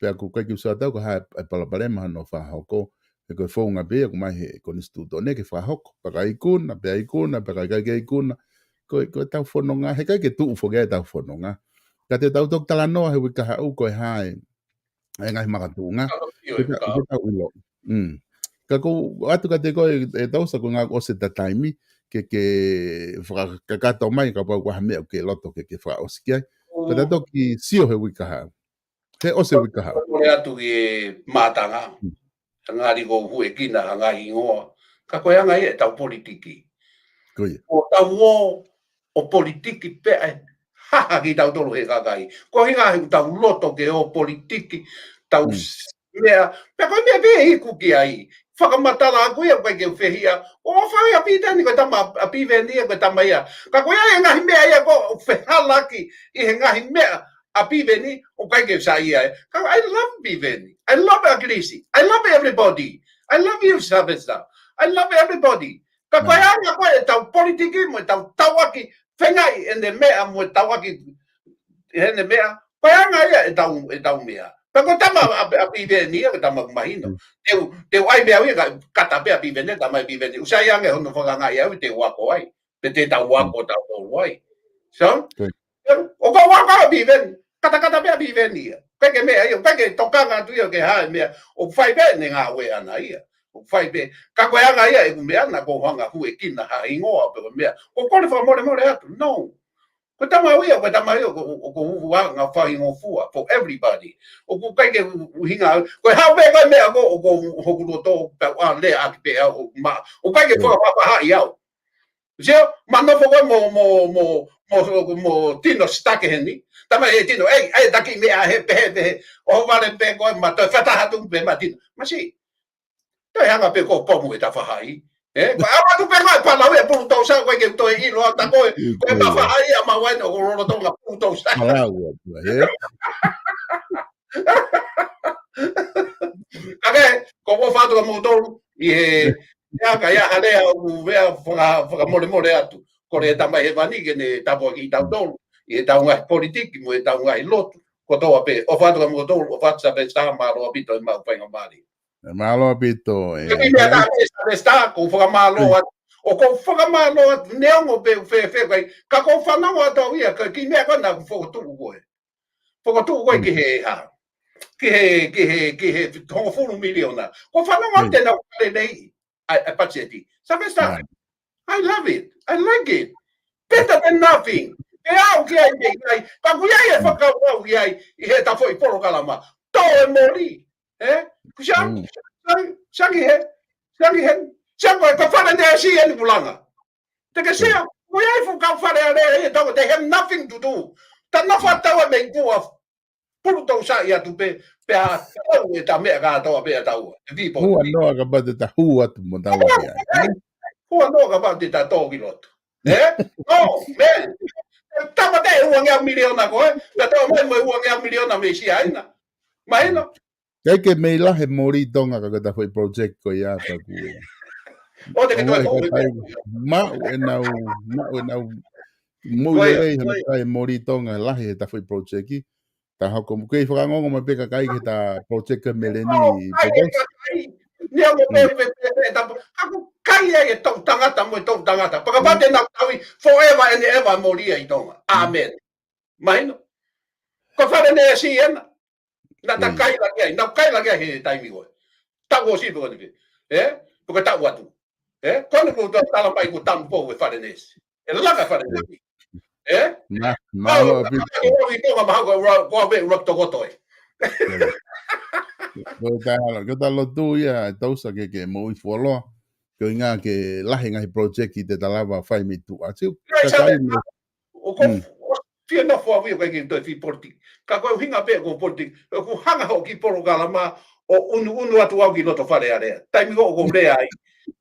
Pea ʻoku ʻikai ke u sio atu au ko e hā e palopalema hono fakahoko. He ko e founga pē ia ʻoku ʻomai he konisitūtone ke fakahoko. Pea ka ikuna, pea ikuna, pea ka ʻikai ke ikuna. Ko e, ko ʻetau fononga, he ʻikai ke tuʻu foki ʻetau fononga. Ka te tau toki talanoa he uike kahaʻu ko e hā e, e ngaahi makatuʻunga. Ka ʻoku ʻio, ke ta-, ka ke tau ʻilo. Mm. Ka ʻoku ou ʻoatu kiate koe ʻe Tausa ko e ʻuhinga ʻoku ʻosi ʻeta taimi, ke, ke fakakakato mai kapau ʻoku ʻi ai ha meʻa ʻoku ke loto ke, ke fakaʻosi ki ai. Ka ta toki sio he uike kahaʻu. He ʻosi e uike kahaʻu. Kole atu ki he mātanga. Hmm. Ngali ʻoku ou huʻekina ha ngaahi hingoa. Ka ko e anga ia ʻetau politiki. Ko ia. ʻOku tau ō ʻo politiki pē ʻa e hā kiate kitautolu he kakai. Ko e ʻuhinga he ʻoku tau loto ke ō politiki, tau, hmm, s-, meʻa. Pea ko e meʻa pē ʻe iku ki ai. Fakamatala ʻaku ia ʻoku ʻikai ke u fehiʻa. ʻO fai ʻa Pita ni ko e tama ʻa Piveni ia ko e tama ia. Ka ko ia e ngaahi meʻa ia ʻoku fehalaki ʻi he ngaahi meʻa ʻa Piveni, ʻoku ʻikai ke u saiʻia ē. Ka I love Piveni. I love ʻAkilisi. I love everybody. I love you, Sylvester. I love everybody. Ka ko e anga ko ē ʻetau politiki mo ʻetau tauʻaki fengaʻi ʻene meʻa mo e tauʻaki ʻene meʻa. Ko e anga ia ʻetau, ʻetau meʻa. Pea ko e tama ʻa, ʻa Piveni ia, ko e tama ʻoku mahino. Te u, te u ʻai meʻa ia ka, kata pē ʻa Piveni, tama ʻa Piveni. ʻOku sai ange hono fakangaʻi au, te u ako ai. Pe te tau ako tautolu ai. So, ʻoku ou ako ʻa Piveni, katakata pē ʻa Piveni ia. ʻIkai ke meʻa ia, ʻikai ke tokanga atu ia ke hā e meʻa, ʻoku fai pē ʻene ngāue ʻana ia. ʻOku fai pē, ka ko e anga ia ʻeku meʻa naʻa ku hanga huekina ha hingoa pe ko e meʻa. ʻOku ou kole fakamolemole atu, no. Ko e tama au ia, ko e tama ia, ʻoku, ʻoku ou anga fai ngofua for everybody. ʻOku ʻikai ke u-, ʻuhinga, ko e hā pē ko e meʻa ko, ʻoku hoku loto, pea u lea ʻaki pē au, ʻoku ma-, ʻoku ʻikai ke fakapapahaʻi au. Sio, ma nofo koe mo, mo, mo, mo, mo Tino Sitake heni. Tama ē Tino, ʻei, ʻei, taki meʻa he pehe, pehe. ʻO vale pē koe ma toe fataha tu pē ma Tino. Masi. Toe hanga pē ko pomu e tafahaʻi. Ē, ko e ʻalu atu pē koe Palau e pulutousa koe ke toe ʻilo atu koe. Ko e mafahaʻi ʻa ma waina ʻo lolotonga pulutousa. Palau atu, ē? Ka ke, ko mo fatu ka mo tolu, ʻi he, ia ka ia hale au, vea faka-, fakamolemole atu. Ko e Tamai Hēvani ke ne tāpuakiʻi tautolu, ʻi heʻetau ngaahi politiki, mo ʻetau ngaahi lotu, kotoa pē, ʻofa atu ka mo tolu, ʻofa atu Sylvester, mālō ʻaupito e maʻu faingamālie. Mālō ʻaupito, ē. Ke pili ʻa Sylvester, ko fakamālō atu, ʻoku ou fakamālō atu, neongo pē ʻoku fēfē, kai, ka ʻoku ou fanongo atu au ia, ka ki meʻa ko ena ʻoku fokotuʻu koe. Fokotuʻu koe ki he hā. Ki he, ki he, ki he hongofulu miliona. ʻOku ou fanongo atu te nau fale nei, ʻa e, ʻa e patiseti. Sylvester, I love it. I like it. Better than nothing. Ke au ki ai, ke ai. Ka ʻoku ʻi ai e fakakau au ʻi ai, ʻi heʻeta foʻi polokalama. Tō e moli. Ē? Kusia, sangi, sangi he, sangi he, sangi he, ko e fale neesi eni pulanga. Te ke sea, ʻoku ʻi ai fuʻu kau Fale Alea ʻi he tau, they have nothing to do. Ta nofo atu ʻa e meʻa ʻoku pulutousaʻi atu pē, pea tau e ta meʻa kātoa pē ʻa taua. E vipo. Hua noa kapau te ta hū atu mo taua ki ai. Hua noa kapau te ta tō ki loto. Ē? No, man. Tama te uangeau miliona ko ē, pea tau mai mo uangeau miliona mei Siaina. Mahino? ʻIkai ke mei lahi e moli Tonga ka ko ʻeta foʻi project ko ia ka ku. ʻO te ke toe ko e maʻu ʻenau, maʻu ʻenau mou lelei hana kai moli Tonga lahi heʻeta foʻi project. Ta hoko mo kei fakangongo mai pē kakai ki heʻeta project ko e Meleni. Neongo pē, pē, pē, pē, ta, ka ʻoku kai ai e tau tangata mo e tau tangata. Paka pate na taui forever and ever moli ʻi Tonga. Amen. Mahino. Ko Fale Neesi ena. Naʻa ta kai laki ai, naʻa kai laki ai he taimi ko ē. Taʻu ʻosi pē ko eni pē. Ē? Pē ko e taʻu atu. Ē? Ko eni ko e tala mai ko tamu po e Fale Neesi. E laka Fale Neesi. Ē? Mālō ʻaupito. Ko ʻi Tonga mahalo ko ʻura, ko ʻave ʻura tokoto ē. Ko e tala, ko e tala lotu ia, tausa ke, ke moʻui fuoloa. Ko e ʻuhinga ke lahi ngaahi project ʻi te ta lava fai mei tuʻa. Tiu, kakai mo ʻOku ou fie nofo au ia ʻikai ke toe fie politiki. Ka ko e ʻuhinga pē ko e politiki. ʻOku hanga hoʻo kiʻi polokalama ʻo unuunu atu au ki loto Fale Alea. Taimi ko ē ʻoku ou lea ai.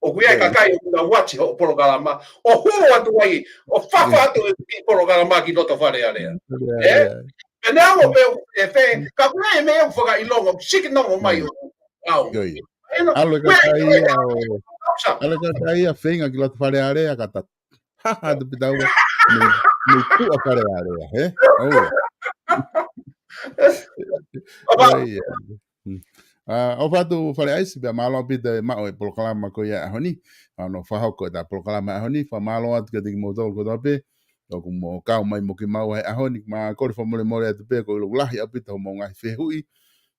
ʻOku ʻi ai e kakai ʻoku nau ʻoatu hoʻo polokalama. ʻO hū atu ai. ʻO fafa atu e kiʻi polokalama ki loto Fale Alea. Ē? Pea neongo pē ʻoku fēfē. Ka ʻoku ʻi ai e meʻa ʻoku fakaʻilonga. ʻOku siki nongo mai ʻo au. ʻAlu e kakai ia ʻo, ʻalu e kakai ia feinga ki loto Fale Alea ka ta ha, ha, te pita ua. Mei, mei tuʻa Fale Alea, ē? ʻOua. ʻOua. ʻA, ʻofa atu Fale ʻAisi, pea mālō ʻaupito e maʻu e polokalama ko ia ʻaho ni. ʻA hono fakahoko ʻeta polokalama ʻaho ni, fakamālō atu kiate kimoutolu kotoa pē. ʻOku mou kau mai mo kimaua he ʻaho ni, ma kole fakamolemole atu pē, ko e ʻilo ʻoku lahi ʻaupito hoʻomou ngaahi fehuʻi.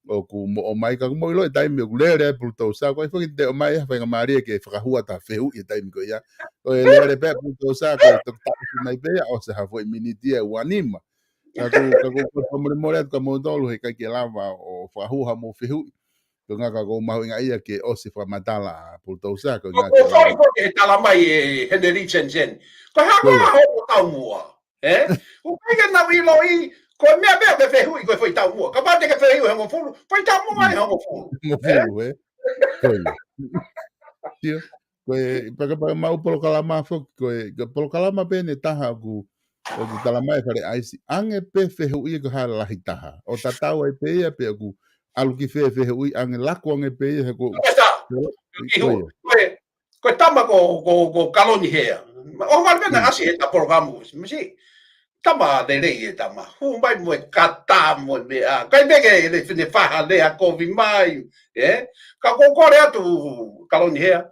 ʻOku mou ʻomai ka ʻoku mou ʻilo e taimi ʻoku lele ai pulutousa, ko e foki te ʻomai ha faingamālie ke fakahū atu ha fehuʻi he taimi ko ia. Ko e lele pē pulutousa, ko e toki taʻufi mai pē ia, ʻosi ha foʻi miniti ʻe ua nima. Ka ʻoku, ka ʻoku kole fakamolemole atu kia moutolu he ʻikai ke lava ʻo fakahū haʻamou fehuʻi. Ko e ʻuhinga ka ʻoku mahuʻinga ia ke ʻosi fakamatala pulutousa, ko e ʻuhinga ke lava. Ko e foʻi ko e tala mai ʻe Henry Jensen. Ko e hā ko e hā hoʻo taumuʻa. Ē? ʻOku ʻikai ke nau ʻiloʻi, ko e meʻa pē ke fehuʻi, ko e foʻi taumuʻa. Kapau te ke fehuʻi he hongofulu, foʻi taumuʻa ʻe hongofulu. Hongofulu, ē? Ko ia. Sio, ko e, paka, paka maʻu polokalama foki, ko e, ko e polokalama pē eni ʻe taha ʻoku, ʻoku tala mai Fale ʻAisi, ʻange pē fehuʻi ko e hā e lahi taha. ʻO tatau ai pē ia pe ʻoku ʻalu ki fē fehuʻi, ʻange laku ange pē ia he ko Ko e sā, ko e ihu, ko e, ko e tama ko, ko, ko Kaloni Hea. ʻO mali mena ʻasi he ta polokalama, misi. Tama lelei e tama. Hū mai mo e kata mo e meʻa. Kai meke e le fine faha lea kovi mai. E? Ka ko kole atu Kaloni Hea.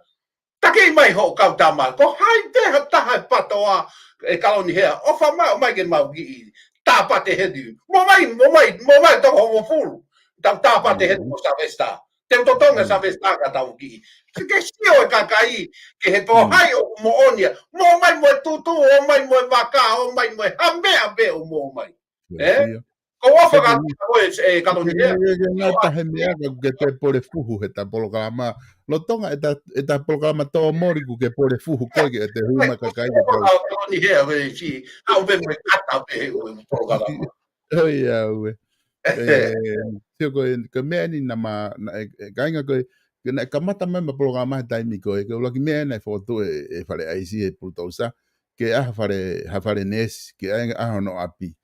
Taki mai hoʻo kau tama. Ko hai te ha taha e patoa e Kaloni Hea. ʻOfa mai, ʻomai ke mau kiʻi. Tāpate heni. Mo mai, mo mai, mo mai toko hongofulu. Tau tāpate heni mo Savesta. Te u totongi Savesta ka tau kiʻi. Ke sio e kakai, ke he pō hai ʻoku moʻoni ia. Mo mai mo e tutu, ʻomai mo e vaka, ʻomai mo e ha meʻa pē ʻoku mo mai. E? Ko ua fakatau ko e, e Kaloni Hea. Ke ngata he meʻa ka ke te pole fuhu he ta polokalama. Lolotonga e ta, e ta polokalama tō mori ku ke pole fuhu ko e ke te hui mai kakai ke tau. Kaloni Hea, ko e si, au pē mo e kata pē he ʻo e polokalama. ʻOi, au e. E, sio ko e, ko e meʻa ni na ma, na, e, e, kāinga ko e, ke na, kamata mai ma polokalama he taimi ko e, ke ʻuluaki meʻa na e fotu e, e Fale ʻAisi e Pulutousa, ke ʻaha fale, ha fale neesi, ke ʻaha hono ʻapi.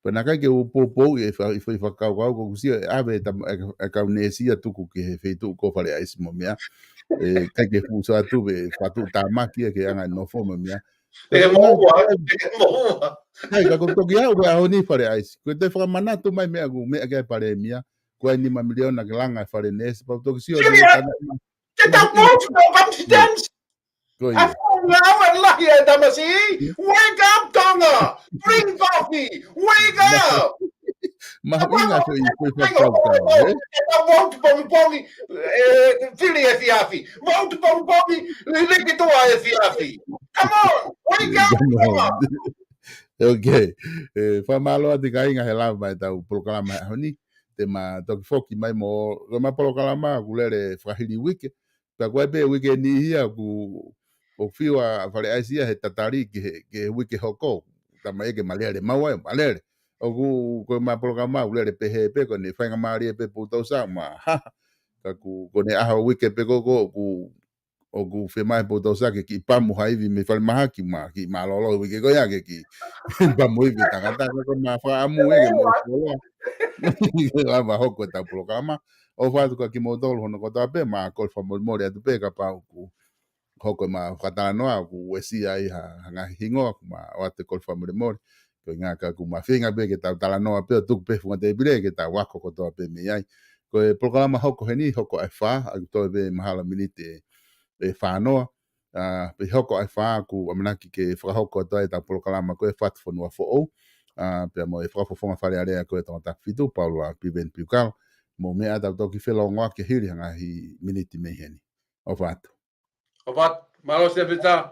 Pea na kai ke u poupou e fa, i fa, i fakakaukau ko kusio e ʻave e, tam, e, e kau neesi ia tuku ki he feituʻu ko Fale ʻAisi mo meʻa. E, kai ke fuso atu e fatu tamaki ia ke anga nofo mo meʻa. E moua, e moua. Kai ka ko toki au e ʻaho ni Fale ʻAisi. Ko e te fakamanatu mai meʻa ku meʻa ke ai Palēmia. Ko e nima miliona ke langa e fale neesi. Pau toki sio Sio ni ia. Te tau vote for confidence. Ko ia. A fo ngā ua lahi e tamasi. Wake up, Tonga. Bring coffee. Wake up. Mahuʻinga ko i, ko i fakakaukau, e? Te tau vote pongipongi, e, fili e fiafi. Vote pongipongi, liki tua e fiafi. Come on, wake up, Tonga. Ok. E, fakamālō atu kāinga he lava mai tau polokalama he ʻaho ni. Te ma toki foki mai mo, ko ma polokalama, ku lele fakahili uike. Pea ko e pē uike ni ia ku, ʻo fiu ʻa Fale ʻAisi ia he tatali ki he, ki he uike hoko. Tama e ke malele, mau ai, malele. ʻOku, ko ma polokalama, ku lele pehē pē, ko ne faingamālie pē Pulutousa, ma, ha, ka ku, ko ne ʻaho uike pē ko, ko, ku, ʻoku fie mai Pulutousa ke kiʻi pamu ha ivi mei falemahaki ma, kiʻi mālōlō uike ko ia ke kiʻi pamu ivi tangata, ka ko ma fakaʻamu ia ke mau koloa. Lava hoko e tau polokalama. ʻOfa atu kia kimoutolu hono kotoa pē, ma kole fakamolemole atu pē kapau ʻoku hoko ma fakatalanoa, ʻoku uesia ai ha, ha ngaahi hingoa, ku ma ʻoatu e kole fakamolemole. Ko e ngā ka ku ma feinga pē ke tau talanoa pē ʻo tuku pē funga tēpile ke tau ako kotoa pē mei ai. Ko e polokalama hoko heni, hoko ʻa e fā, ʻa ia ko e toe pē mahalo miniti ʻe, ʻe fā noa. A, pea hoko ʻa e fā ku ʻamanaki ke fakahoko atu ai e tau polokalama ko e Fatu Fonua Foʻou. A, pea mo e Fakafofonga Fale Alea ko e Tongatapu fitu, Paula Piveni Piukala. Mo meʻa tau toki felongoaki hili ha ngaahi miniti mei heni. ʻOfa atu. ʻOfa atu. Mālō Sefita.